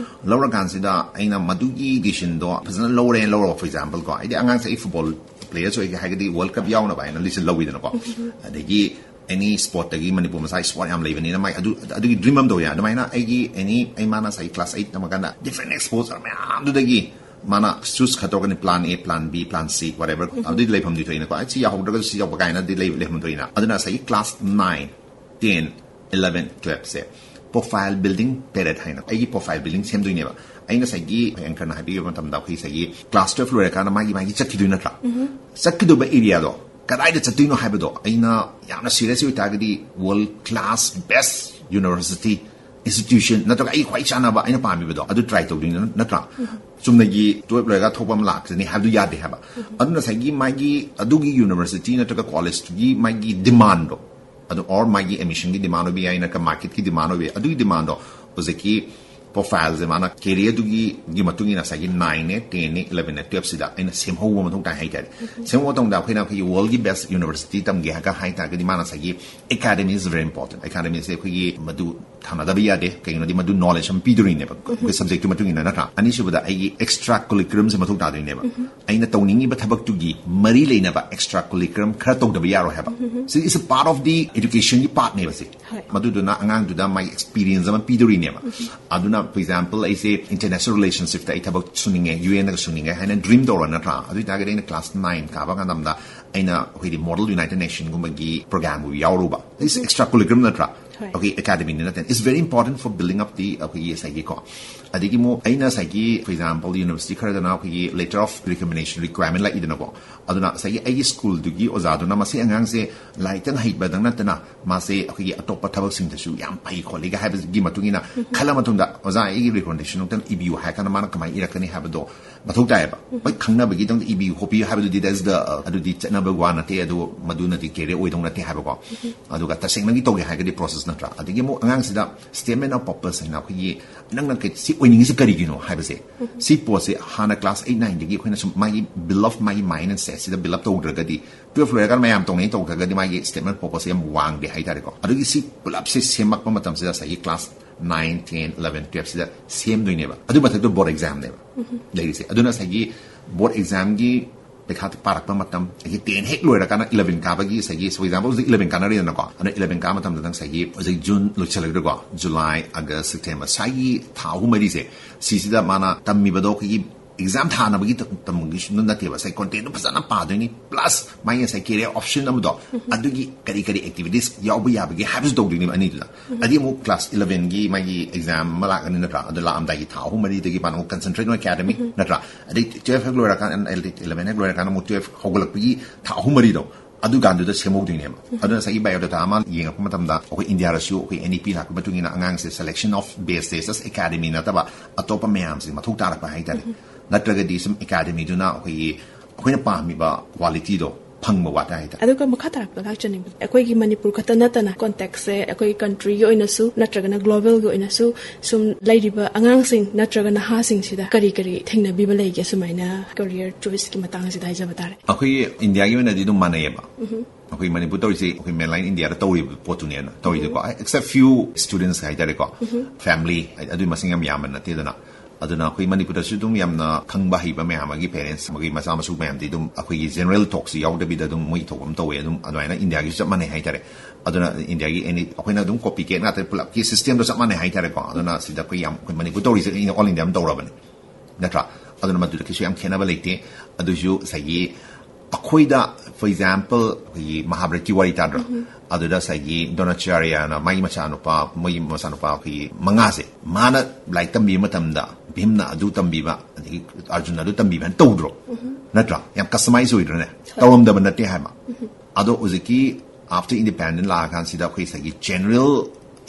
ꯂꯧꯔꯀꯥꯟꯁꯤꯗ ꯑꯩꯅ ꯃꯗꯨꯒꯤ decisionꯗꯣ ꯐꯖꯅ ꯂꯧꯔꯦꯅ ꯂꯧꯔꯕ, for example ꯀꯣ, ꯑꯩꯗꯤ ꯑꯉꯥꯡꯁꯦ ꯑꯩ football players ꯑꯣꯏꯒꯦ ꯍꯥꯏꯔꯒꯗꯤ World Cup ꯌꯥꯎꯅꯕ ꯍꯥꯏꯅ decision ꯂꯧꯋꯤꯗꯅꯀꯣ꯫ ꯑꯗꯒꯤ any sportꯇꯒꯤ ꯃꯅꯤꯄꯨꯔ ꯃꯆꯥ sport ꯌꯥꯝ ꯂꯩꯕꯅꯤꯅ, ꯃꯥꯏ ꯑꯗꯨ, ꯑꯗꯨꯒꯤ dream ꯑꯃ ꯇꯧꯋꯦ꯫ ꯑꯗꯨꯃꯥꯏꯅ ꯑꯩꯒꯤ any, ꯑꯩ ꯃꯥꯅ ꯉꯁꯥꯏ class eight ꯇꯝꯃꯀꯥꯟꯗ different exposure ꯃꯌꯥꯝꯗꯨꯗꯒꯤ ꯃꯥꯅ choose ꯈꯔ ꯇꯧꯔꯒꯅꯤ, plan A, plan B, plan C, whatever꯫ ꯑꯗꯨꯗꯤ ꯂꯩꯐꯝꯗꯤ ꯊꯣꯛꯏꯅꯀꯣ꯫ ꯑꯩ ꯁꯤ ꯌꯥꯎꯍꯧꯗ꯭ꯔꯒꯁꯨ ꯁꯤ ꯌꯥꯎꯕ ꯀꯥꯏꯅꯗꯤ ꯂꯩ-, ꯂꯩꯐꯝ ꯊꯣꯛꯏꯅ꯫ ꯑꯗꯨꯅ ꯉꯁꯥꯏꯒꯤ class nine, ten, eleven, twelveꯁꯦ profile building period ꯍꯥꯏꯅ ꯑꯩꯒꯤ profile building ꯁꯦꯝꯗꯣꯏꯅꯦꯕ꯫ ꯑꯩ ꯉꯁꯥꯏꯒꯤ ꯑꯩꯈꯣꯏ anchorꯅ ꯍꯥꯏꯕꯤꯈꯤꯕ ꯃꯇꯝꯗ ꯑꯩꯈꯣꯏ ꯉꯁꯥꯏꯒꯤ class twelve ꯂꯣꯏꯔꯀꯥꯟꯗ ꯃꯥꯒꯤ ꯃꯥꯒꯤ ꯆꯠꯈꯤꯗꯣꯏ ꯅꯠꯇ꯭ꯔꯥ? ꯆꯠꯀꯗꯧꯕ areaꯗꯣ ꯀꯗꯥꯏꯗ ꯆꯠꯇꯣꯏꯅꯣ ꯍꯥꯏꯕꯗꯣ ꯑꯩꯅ ꯌꯥꯝꯅ serious ꯑꯣꯏꯇꯥꯔꯒꯗꯤ world class best university, institution ꯅꯠꯇ꯭ꯔꯒ ꯑꯩ ꯈ꯭ꯋꯥꯏ ꯆꯥꯟꯅꯕ, ꯑꯩꯅ ꯄꯥꯝꯃꯤꯕꯗꯣ ꯑꯗꯨ try ꯇꯧꯗꯣꯏꯅꯤ ꯅꯠꯇ꯭ꯔꯥ? ꯆꯨꯝꯅꯒꯤ twelve ꯂꯣꯏꯔꯒ ꯊꯣꯛꯄ ꯑꯃ ꯂꯥꯛꯀꯅꯤ ꯍꯥꯏꯕꯗꯨ ꯌꯥꯗꯦ ꯍꯥꯏꯕ꯫ ꯑꯗꯨꯅ ꯉꯁꯥꯏꯒꯤ ꯃꯥꯒꯤ ꯑꯗꯨꯒꯤ university ꯅꯠꯇ꯭ꯔꯒ collegeꯇꯨꯒꯤ ꯃꯥꯒꯤ demandꯗꯣ, ꯑꯗꯨ or ꯃꯥꯒꯤ admissionꯒꯤ demand ꯑꯣꯏꯕ ꯌꯥꯏ, ꯅꯠꯇ꯭ꯔꯒ marketꯀꯤ demand ꯑꯣꯏꯕ ꯌꯥꯏ, ꯑꯗꯨꯒꯤ demandꯗꯣ ꯍꯧꯖꯤꯛꯀꯤ profileꯁꯦ ꯃꯥꯅ careerꯗꯨꯒꯤ ꯒꯤ ꯃꯇꯨꯡ ꯏꯟꯅ ꯉꯁꯥꯏꯒꯤ nineꯅꯦ, tenꯅꯦ, elevenꯅꯦ, twelveꯁꯤꯗ ꯑꯩꯅ ꯁꯦꯝꯍꯧꯕ ꯃꯊꯧ ꯇꯥꯏ ꯍꯥꯏꯇꯥꯔꯦ꯫ ꯁꯦꯝꯍꯧꯕ ꯃꯇꯝꯗ ꯑꯩꯈꯣꯏꯅ ꯑꯩꯈꯣꯏꯒꯤ worldꯒꯤ best university ꯇꯝꯒꯦ ꯍꯥꯏꯒ ꯍꯥꯏꯇꯥꯔꯒꯗꯤ ꯃꯥꯅ ꯉꯁꯥꯏꯒꯤ academy is very important꯫ Academyꯁꯦ ꯑꯩꯈꯣꯏꯒꯤ ꯃꯗꯨ ꯊꯥꯅꯗꯕ ꯌꯥꯗꯦ, ꯀꯩꯒꯤꯅꯣꯗꯤ ꯃꯗꯨ knowledge ꯑꯃ ꯄꯤꯗꯣꯔꯤꯅꯦꯕ ꯑꯩꯈꯣꯏ subjectꯇꯨ ꯃꯇꯨꯡ ꯏꯟꯅ ꯅꯠꯇ꯭ꯔꯥ? ꯑꯅꯤꯁꯨꯕꯗ ꯑꯩꯒꯤ extra curriculumꯁꯦ ꯃꯊꯧ ꯇꯥꯗꯣꯏꯅꯦꯕ꯫ ꯑꯩꯅ ꯇꯧꯅꯤꯡꯉꯤꯕ ꯊꯕꯛꯇꯨꯒꯤ ꯃꯔꯤ ꯂꯩꯅꯕ extra curriculum ꯈꯔ ꯇꯧꯗꯕ ꯌꯥꯔꯣꯏ ꯍꯥꯏꯕ꯫ ꯁꯤ is a part of the educationꯒꯤ partꯅꯦꯕ ꯁꯤ꯫ ꯍꯣꯏ꯫ ꯃꯗꯨꯗꯨꯅ ꯑꯉꯥꯡꯗꯨꯗ ꯃꯥꯒꯤ experience ꯑꯃ ꯄꯤꯗꯣꯔꯤꯅꯦꯕ꯫ ꯑꯗꯨꯅ, for example, ꯑꯩꯁꯦ international relationshipꯇ ꯑꯩ ꯊꯕꯛ ꯁꯨꯅꯤꯡꯉꯦ, UNꯗꯒ ꯁꯨꯅꯤꯡꯉꯦ ꯍꯥꯏꯅ dream ꯇꯧꯔ ꯅꯠꯇ꯭ꯔꯥ? ꯑꯗꯨ ꯑꯣꯏꯇꯥꯔꯒꯗꯤ ꯑꯩꯅ class nine ꯀꯥꯕ ꯃꯇꯝꯗ ꯑꯩꯅ ꯑꯩꯈꯣꯏꯗꯤ Model United Nationꯒꯨꯝꯕꯒꯤ programꯕꯨ ꯌꯥꯎꯔꯨꯕ꯫ This extra curriculum ꯅꯠꯇ꯭ꯔꯥ? ꯑꯩꯈꯣꯏꯒꯤ ꯑꯦꯀꯥꯗꯃꯤꯅꯤ ꯅꯠꯇꯦ, it's very important for building up the ꯑꯩꯈꯣꯏꯒꯤ ꯉꯁꯥꯏꯒꯤꯀꯣ꯫ ꯑꯗꯒꯤ ꯑꯃꯨꯛ ꯑꯩꯅ ꯉꯁꯥꯏꯒꯤ, for example, university ꯈꯔꯗꯅ ꯑꯩꯈꯣꯏꯒꯤ letter of recommendation requirement ꯂꯥꯛꯏꯗꯅꯀꯣ꯫ ꯑꯗꯨꯅ ꯉꯁꯥꯏꯒꯤ ꯑꯩꯒꯤ ꯁ꯭ꯀꯨꯜꯗꯨꯒꯤ ꯑꯣꯖꯥꯗꯨꯅ ꯃꯁꯤ ꯑꯉꯥꯡꯁꯦ ꯂꯥꯏꯔꯤꯛꯇ ꯍꯩꯕꯗꯪ ꯅꯠꯇꯅ ꯃꯥꯁꯦ ꯑꯩꯈꯣꯏꯒꯤ ꯑꯇꯣꯞꯄ ꯊꯕꯛꯁꯤꯡꯗꯁꯨ ꯌꯥꯝ ꯐꯩ ꯈꯣꯠꯂꯤꯒ ꯍꯥꯏꯕꯒꯤ ꯃꯇꯨꯡ ꯏꯟꯅ ꯈꯜꯂ ꯃꯇꯨꯡꯗ, "ꯑꯣꯖꯥ, ꯑꯩꯒꯤ recommendation ꯑꯃꯨꯛꯇꯪ ꯏꯕꯤꯌꯨ" ꯍꯥꯏꯔ ꯀꯥꯟꯗ ꯃꯥꯅ ꯀꯃꯥꯏꯅ ꯏꯔꯛꯀꯅꯤ ꯍꯥꯏꯕꯗꯣ ꯃꯊꯧ ꯇꯥꯏꯌꯦꯕ꯫ ꯍꯣꯏ, ꯈꯪꯅꯕꯒꯤꯗꯃꯛꯇ ꯏꯕꯤꯌꯨ ꯈꯣꯠꯄꯤꯌꯨ ꯍꯥꯏꯕꯗꯨꯗꯤ that's the, ꯑꯗꯨꯗꯤ ꯆꯠꯅꯕ ꯋꯥ ꯅꯠꯇꯦ, ꯑꯗꯨ ꯃꯗꯨꯅꯗꯤ career ꯑꯣꯏꯗꯧ ꯅꯠꯇꯦ ꯍꯥꯏꯕꯀꯣ꯫ ꯑꯗꯨꯒ ꯇꯁꯦꯡꯅꯒꯤ ꯇꯧꯒꯦ ꯍꯥꯏꯔꯒꯗꯤ process ꯅꯠꯇ꯭ꯔꯥ? ꯑꯗꯒꯤ ꯑꯃꯨꯛ ꯑꯉꯥꯡꯁꯤꯗ statement of purpose ꯍꯥꯏꯅ ꯑꯩꯈꯣꯏꯒꯤ ꯅꯪꯅ ꯀꯩ-, ꯁꯤ ꯑꯣꯏꯅꯤꯡꯉꯤꯁꯦ ꯀꯔꯤꯒꯤꯅꯣ ꯍꯥꯏꯕꯁꯦ, ꯁꯤ ꯄꯣꯠꯁꯦ ꯍꯥꯟꯅ class eight, nine ꯗꯒꯤ ꯑꯩꯈꯣꯏꯅ ꯁꯨꯝ ꯃꯥꯒꯤ build of ꯃꯥꯒꯤ mind and set ꯁꯤꯗ build up ꯇꯧꯗ꯭ꯔꯒꯗꯤ, twelve ꯂꯣꯏꯔꯀꯥꯟꯗ ꯃꯌꯥꯝ ꯇꯧꯅꯩ ꯇꯧꯗ꯭ꯔꯒꯗꯤ ꯃꯥꯒꯤ statement of purpose ꯁꯦ ꯌꯥꯝ ꯋꯥꯡꯗꯦ ꯍꯥꯏꯇꯥꯔꯦꯀꯣ꯫ ꯑꯗꯨꯒꯤ ꯁꯤ ꯄꯨꯂꯞꯁꯦ ꯁꯦꯝꯃꯛꯄ ꯃꯇꯝꯁꯤꯗ ꯉꯁꯥꯏꯒꯤ class nine, ten, eleven, twelve ꯁꯤꯗ ꯁꯦꯝꯗꯣꯏꯅꯦꯕ꯫ ꯑꯗꯨ ꯃꯊꯛꯇ board exam ꯅꯦꯕ ꯂꯩꯔꯤꯁꯦ꯫ ꯑꯗꯨꯅ ꯉꯁꯥꯏꯒꯤ board exam ꯒꯤ ꯄꯩꯈꯥ ꯄꯥꯔꯛꯄ ꯃꯇꯝ, ꯑꯗꯒꯤ ten ꯍꯦꯛ ꯂꯣꯏꯔꯀꯥꯟꯗ eleven ꯀꯥꯕꯒꯤ ꯉꯁꯥꯏꯒꯤ, for example, ꯍꯧꯖꯤꯛ eleven ꯀꯥꯟꯅꯔꯤꯗꯅꯀꯣ꯫ ꯑꯗꯨꯅ eleven ꯀꯥꯕ ꯃꯇꯝꯗ ꯉꯁꯥꯏꯒꯤ ꯍꯧꯖꯤꯛ June ꯂꯣꯏꯁꯤꯜꯂꯛꯇ꯭ꯔꯤꯀꯣ, July, August, September ꯁ꯭ꯋꯥꯏꯒꯤ ꯊꯥ ꯑꯍꯨꯝ ꯃꯔꯤꯁꯦ, ꯁꯤꯁꯤꯗ ꯃꯥꯅ ꯇꯝꯃꯤꯕꯗꯣ ꯑꯩꯈꯣꯏꯒꯤ exam ꯊꯥꯅꯕꯒꯤ ꯇꯝ-, ꯇꯝꯕꯒꯤꯁꯨ ꯅꯠꯇꯦꯕ, ꯉꯁꯥꯏ content ꯗꯣ ꯐꯖꯅ ꯄꯥꯗꯣꯏꯅꯤ, plus ꯃꯥꯒꯤ ꯉꯁꯥꯏ career option ꯑꯃꯗꯣ, ꯑꯗꯨꯒꯤ ꯀꯔꯤ ꯀꯔꯤ activities ꯌꯥꯎꯕ ꯌꯥꯕꯒꯦ ꯍꯥꯏꯕꯁꯨ ꯇꯧꯗꯣꯏꯅꯦꯕ ꯑꯅꯤꯗꯨꯗ꯫ ꯑꯗꯒꯤ ꯑꯃꯨꯛ class eleven ꯒꯤ ꯃꯥꯒꯤ exam ꯑꯃ ꯂꯥꯛꯀꯅꯤ ꯅꯠꯇ꯭ꯔꯥ? ꯑꯗꯨ ꯂꯥꯛꯑꯝꯗꯥꯏꯒꯤ ꯊꯥ ꯑꯍꯨꯝ ꯃꯔꯤꯗꯒꯤ ꯃꯥꯅ ꯑꯃꯨꯛ concentrate on academy ꯅꯠꯇ꯭ꯔꯥ? ꯑꯗꯩ twelve ꯍꯦꯛ ꯂꯣꯏꯔꯀꯥꯟꯗ, eleven ꯍꯦꯛ ꯂꯣꯏꯔꯀꯥꯟꯗ ꯑꯃꯨꯛ twelve ꯍꯧꯒꯠꯂꯛꯄꯒꯤ ꯊꯥ ꯑꯍꯨꯝ ꯃꯔꯤꯗꯣ, ꯑꯗꯨꯀꯥꯟꯗꯨꯗ ꯁꯦꯝꯍꯧꯗꯣꯏꯅꯦꯕ꯫ ꯑꯗꯨꯅ ꯉꯁꯥꯏꯒꯤ biodata ꯑꯃ ꯌꯦꯡꯉꯛꯄ ꯃꯇꯝꯗ ꯑꯩꯈꯣꯏ ꯏꯟꯗꯤꯌꯥꯗꯁꯨ ꯑꯩꯈꯣꯏ N E P ꯂꯥꯛꯄꯒꯤ ꯃꯇꯨꯡ ꯏꯟꯅ ꯑꯉꯥꯡꯁꯦ selection of base say just academy ꯅꯠꯇꯕ ꯑꯇꯣꯞꯄ ꯃꯌꯥꯝꯁꯦ ꯃꯊꯧ ꯇꯥꯔꯛꯄ ꯍꯥꯏꯇꯥꯔꯦ꯫ ꯅꯠꯇ꯭ꯔꯒꯗꯤ ꯁꯨꯝ academy ꯗꯨꯅ ꯑꯩꯈꯣꯏꯒꯤ, ꯑꯩꯈꯣꯏꯅ ꯄꯥꯝꯃꯤꯕ quality ꯗꯣ ꯐꯪꯕ ꯋꯥꯠꯄ ꯍꯥꯏꯇꯥꯔꯦ꯫ ꯑꯗꯨꯒ ꯃꯈꯥ ꯇꯥꯔꯛꯄ ꯂꯥꯛꯆꯅꯤꯡꯕ, ꯑꯩꯈꯣꯏꯒꯤ ꯃꯅꯤꯄꯨꯔ ꯈꯛꯇ ꯅꯠꯇꯅ context ꯁꯦ ꯑꯩꯈꯣꯏ country ꯒꯤ ꯑꯣꯏꯅꯁꯨ ꯅꯠꯇ꯭ꯔꯒꯅ global ꯒꯤ ꯑꯣꯏꯅꯁꯨ ꯁꯨꯝ ꯂꯩꯔꯤꯕ ꯑꯉꯥꯡꯁꯤꯡ ꯅꯠꯇ꯭ꯔꯒ ꯅꯍꯥꯁꯤꯡꯁꯤꯗ ꯀꯔꯤ ꯀꯔꯤ ꯊꯦꯡꯅꯕꯤꯕ ꯂꯩꯒꯦ ꯁꯨꯃꯥꯏꯅ career choice ꯀꯤ ꯃꯇꯥꯡꯁꯤꯗ ꯍꯥꯏꯖꯕ ꯇꯥꯔꯦ? ꯑꯩꯈꯣꯏꯒꯤ ꯏꯟꯗꯤꯌꯥꯒꯤ ꯑꯣꯏꯅꯗꯤ ꯑꯗꯨꯝ ꯃꯥꯟꯅꯩꯌꯦꯕ꯫ ꯑꯩꯈꯣꯏ ꯃꯅꯤꯄꯨꯔ ꯇꯧꯔꯤꯁꯦ ꯑꯩꯈꯣꯏ mainland ꯏꯟꯗꯤꯌꯥꯗ ꯇꯧꯔꯤꯕ ꯄꯣꯠꯇꯨꯅꯦꯅ ꯇꯧꯔꯤꯁꯦꯀꯣ, except few students ꯍꯥꯏꯇꯥꯔꯦꯀꯣ, family, ꯑꯗꯨꯒꯤ ꯃꯁꯤꯡ ꯌꯥꯝ ꯌꯥꯝꯕ ꯅꯠꯇꯦꯗꯅ꯫ ꯑꯗꯨꯅ ꯑꯩꯈꯣꯏ ꯃꯅꯤꯄꯨꯔꯗꯁꯨ ꯑꯗꯨꯝ ꯌꯥꯝꯅ ꯈꯪꯕ ꯍꯩꯕ ꯃꯌꯥꯝ ꯑꯃꯒꯤ parents ꯑꯃꯒꯤ ꯃꯆꯥ ꯃꯁꯨ ꯃꯌꯥꯝꯗꯤ ꯑꯗꯨꯝ ꯑꯩꯈꯣꯏꯒꯤ general talk ꯁꯤ ꯌꯥꯎꯗꯕꯤꯗ ꯑꯗꯨꯝ ꯃꯣꯏ ꯊꯣꯛꯄ ꯑꯃ ꯇꯧꯋꯦ꯫ ꯑꯗꯨꯝ ꯑꯗꯨꯃꯥꯏꯅ ꯏꯟꯗꯤꯌꯥꯒꯤꯁꯨ ꯆꯞ ꯃꯥꯟꯅꯩ ꯍꯥꯏꯇꯥꯔꯦ꯫ ꯑꯗꯨꯅ ꯏꯟꯗꯤꯌꯥꯒꯤ any, ꯑꯩꯈꯣꯏꯅ ꯑꯗꯨꯝ copycat ꯉꯥꯛꯇ, ꯄꯨꯂꯞꯀꯤ system ꯗꯣ ꯆꯞ ꯃꯥꯟꯅꯩ ꯍꯥꯏꯇꯥꯔꯦꯀꯣ꯫ ꯑꯗꯨꯅ ꯁꯤꯗ ꯑꯩꯈꯣꯏ ꯌꯥꯝ, ꯑꯩꯈꯣꯏ ꯃꯅꯤꯄꯨꯔ ꯇꯧꯔꯤꯁꯦ all India ꯑꯃ ꯇꯧꯔꯕꯅꯤ ꯅꯠꯇ꯭ꯔꯥ? ꯑꯗꯨꯅ ꯃꯗꯨꯗ ꯀꯩꯁꯨ ꯌꯥꯝ ꯈꯦꯠꯅꯕ ꯂꯩꯇꯦ꯫ ꯑꯗꯨꯁꯨ ꯉꯁꯥꯏꯒꯤ ꯑꯩꯈꯣꯏꯗ For example, ꯑꯩꯈꯣꯏꯒꯤ ꯃꯍꯥꯚꯥꯔꯠꯀꯤ ꯋꯥꯔꯤ ꯇꯥꯗ꯭ꯔꯣ? ꯑꯗꯨꯗ ꯉꯁꯥꯏꯒꯤ ꯗ꯭ꯔꯣꯅꯥꯆꯥꯔꯌꯅ ꯃꯥꯒꯤ ꯃꯆꯥꯅꯨꯄꯥ, ꯃꯣꯏꯒꯤ ꯃꯆꯥꯅꯨꯄꯥ ꯑꯩꯈꯣꯏꯒꯤ ꯃꯉꯥꯁꯦ, ꯃꯥꯅ ꯂꯥꯏꯔꯤꯛ ꯇꯝꯕꯤꯕ ꯃꯇꯝꯗ ꯚꯤꯝꯅ ꯑꯗꯨ ꯇꯝꯕꯤꯕ, ꯑꯗꯒꯤ ꯑꯔꯖꯨꯟꯅ ꯑꯗꯨ ꯇꯝꯕꯤꯕ ꯍꯥꯏꯅ ꯇꯧꯗ꯭ꯔꯣ? ꯅꯠꯇ꯭ꯔꯥ? ꯌꯥꯝ customize ꯑꯣꯏꯗ꯭ꯔꯅꯦ? ꯇꯧꯔꯝꯗꯕ ꯅꯠꯇꯦ ꯍꯥꯏꯕ꯫ ꯑꯗꯣ ꯍꯧꯖꯤꯛꯀꯤ after independent ꯂꯥꯛꯑꯀꯥꯟꯁꯤꯗ ꯑꯩꯈꯣꯏ ꯉꯁꯥꯏꯒꯤ general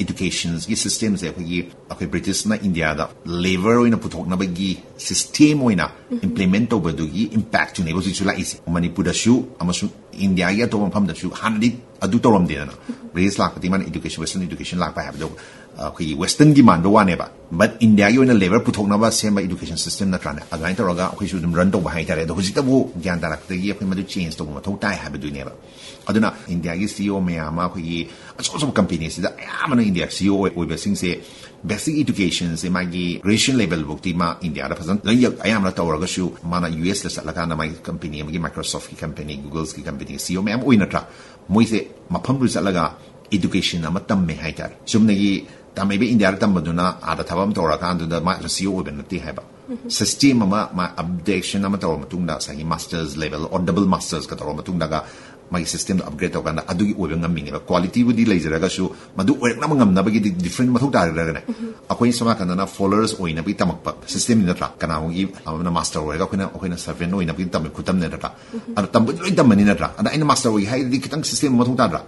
educationꯒꯤ systemꯁꯦ, ꯑꯩꯈꯣꯏꯒꯤ, ꯑꯩꯈꯣꯏ ꯕ꯭ꯔꯤꯇꯤꯁꯅ ꯏꯟꯗꯤꯌꯥꯗ labor ꯑꯣꯏꯅ ꯄꯨꯊꯣꯛꯅꯕꯒꯤ system ꯑꯣꯏꯅ implement ꯇꯧꯕꯗꯨꯒꯤ impactꯇꯨꯅꯦꯕ ꯍꯧꯖꯤꯛꯁꯨ ꯂꯥꯛꯏꯁꯦ꯫ ꯃꯅꯤꯄꯨꯔꯗꯁꯨ ꯑꯃꯁꯨꯡ ꯏꯟꯗꯤꯌꯥꯒꯤ ꯑꯇꯣꯞꯄ ꯃꯐꯝꯗꯁꯨ ꯍꯥꯟꯅꯗꯤ ꯑꯗꯨ ꯇꯧꯔꯝꯗꯦꯗꯅ꯫ ꯕ꯭ꯔꯤꯇꯤꯁ ꯂꯥꯛꯄꯗꯤ ꯃꯥꯅ education, western education ꯂꯥꯛꯄ ꯍꯥꯏꯕꯗꯣ, ꯑ, ꯑꯩꯈꯣꯏꯒꯤ westernꯒꯤ ꯃꯥꯟꯕ ꯋꯥꯅꯦꯕ꯫ But ꯏꯟꯗꯤꯌꯥꯒꯤ ꯑꯣꯏꯅ labor ꯄꯨꯊꯣꯛꯅꯕ ꯁꯦꯝꯕ education system ꯅꯠꯇ꯭ꯔꯥꯅꯦ? ꯑꯗꯨꯃꯥꯏꯅ ꯇꯧꯔꯒ ꯑꯩꯈꯣꯏꯁꯨ ꯑꯗꯨꯝ run ꯇꯧꯕ ꯍꯥꯏꯇꯥꯔꯦ꯫ ꯑꯗꯣ ꯍꯧꯖꯤꯛꯇꯕꯨ ꯒ꯭ꯌꯥꯟ ꯇꯥꯔꯛꯄꯗꯒꯤ ꯑꯩꯈꯣꯏ ꯃꯗꯨ change ꯇꯧꯕ ꯃꯊꯧ ꯇꯥꯏ ꯍꯥꯏꯕꯗꯨꯅꯦꯕ꯫ ꯑꯗꯨꯅ ꯏꯟꯗꯤꯌꯥꯒꯤ CEO ꯃꯌꯥꯝ ꯑꯃ, ꯑꯩꯈꯣꯏꯒꯤ ꯑꯆꯧ ꯑꯆꯧꯕ companyꯁꯤꯗ ꯑꯌꯥꯝꯕꯅ ꯏꯟꯗꯤꯌꯥ CEO ꯑꯣꯏ-, ꯑꯣꯏꯕꯁꯤꯡꯁꯦ basic educationꯁꯦ ꯃꯥꯒꯤ graduation level ꯐꯥꯎꯗꯤ ꯃꯥ ꯏꯟꯗꯤꯌꯥꯗ ꯐꯖꯅ ꯂꯣꯏ ꯌ-, ꯑꯌꯥꯝꯕꯅ ꯇꯧꯔꯒꯁꯨ, ꯃꯥꯅ USꯇ ꯆꯠꯂꯀꯥꯟꯗ ꯃꯥꯒꯤ company ꯑꯃꯒꯤ, Microsoftꯀꯤ company, Googlesꯀꯤ company CEO ꯃꯌꯥꯝ ꯑꯣꯏ ꯅꯠꯇ꯭ꯔꯥ? ꯃꯣꯏꯁꯦ ꯃꯐꯝꯗꯨ ꯆꯠꯂꯒ education ꯑꯃ ꯇꯝꯃꯦ ꯍꯥꯏꯇꯥꯔꯦ꯫ ꯆꯨꯝꯅꯒꯤ ꯇꯝꯃꯤꯕ ꯏꯟꯗꯤꯌꯥꯗ ꯇꯝꯕꯗꯨꯅ ꯑꯥꯗ ꯊꯕꯛ ꯑꯃ ꯇꯧꯔꯀꯥꯟꯗꯨꯗ ꯃꯥ CEO ꯑꯣꯏꯕ ꯅꯠꯇꯦ ꯍꯥꯏꯕ꯫ System ꯑꯃ, ꯃꯥ updation ꯑꯃ ꯇꯧꯔ ꯃꯇꯨꯡꯗ, ꯉꯁꯥꯏꯒꯤ master's level or double mastersꯀ ꯇꯧꯔ ꯃꯇꯨꯡꯗꯒ ꯃꯥꯒꯤ systemꯗꯣ upgrade ꯇꯧꯔꯀꯥꯟꯗ ꯑꯗꯨꯒꯤ ꯑꯣꯏꯕ ꯉꯝꯃꯤꯅꯦꯕ꯫ Qualityꯕꯨꯗꯤ ꯂꯩꯖꯔꯒꯁꯨ ꯃꯗꯨ ꯑꯣꯏꯔꯛꯅꯕ ꯉꯝꯅꯕꯒꯤꯗꯤ different ꯃꯊꯧ ꯇꯥꯔꯒꯅꯦ꯫ ꯑꯩꯈꯣꯏ ꯁꯣꯝ ꯅꯥꯀꯟꯗꯅ followers ꯑꯣꯏꯅꯕꯒꯤ ꯇꯝꯃꯛꯄ systemꯅꯤ ꯅꯠꯇ꯭ꯔꯥ? ꯀꯅꯥꯒꯨꯝꯕꯒꯤ ꯑꯃꯅ master ꯑꯣꯏꯔꯒ ꯑꯩꯈꯣꯏꯅ, ꯑꯩꯈꯣꯏꯅ servant ꯑꯣꯏꯅꯕꯒꯤ ꯇꯝꯃꯤ ꯈꯨꯇꯝꯅꯦ ꯅꯠꯇ꯭ꯔꯥ? ꯑꯗꯣ ꯇꯝꯕꯗꯤ ꯂꯣꯏ ꯇꯝꯕꯅꯤ ꯅꯠꯇ꯭ꯔꯥ? ꯑꯗ ꯑꯩꯅ master ꯑꯣꯏꯒꯦ ꯍꯥꯏꯔꯗꯤ ꯈꯤꯇꯪ system ꯑꯃ ꯃꯊꯧ ꯇꯥꯗ꯭ꯔꯥ?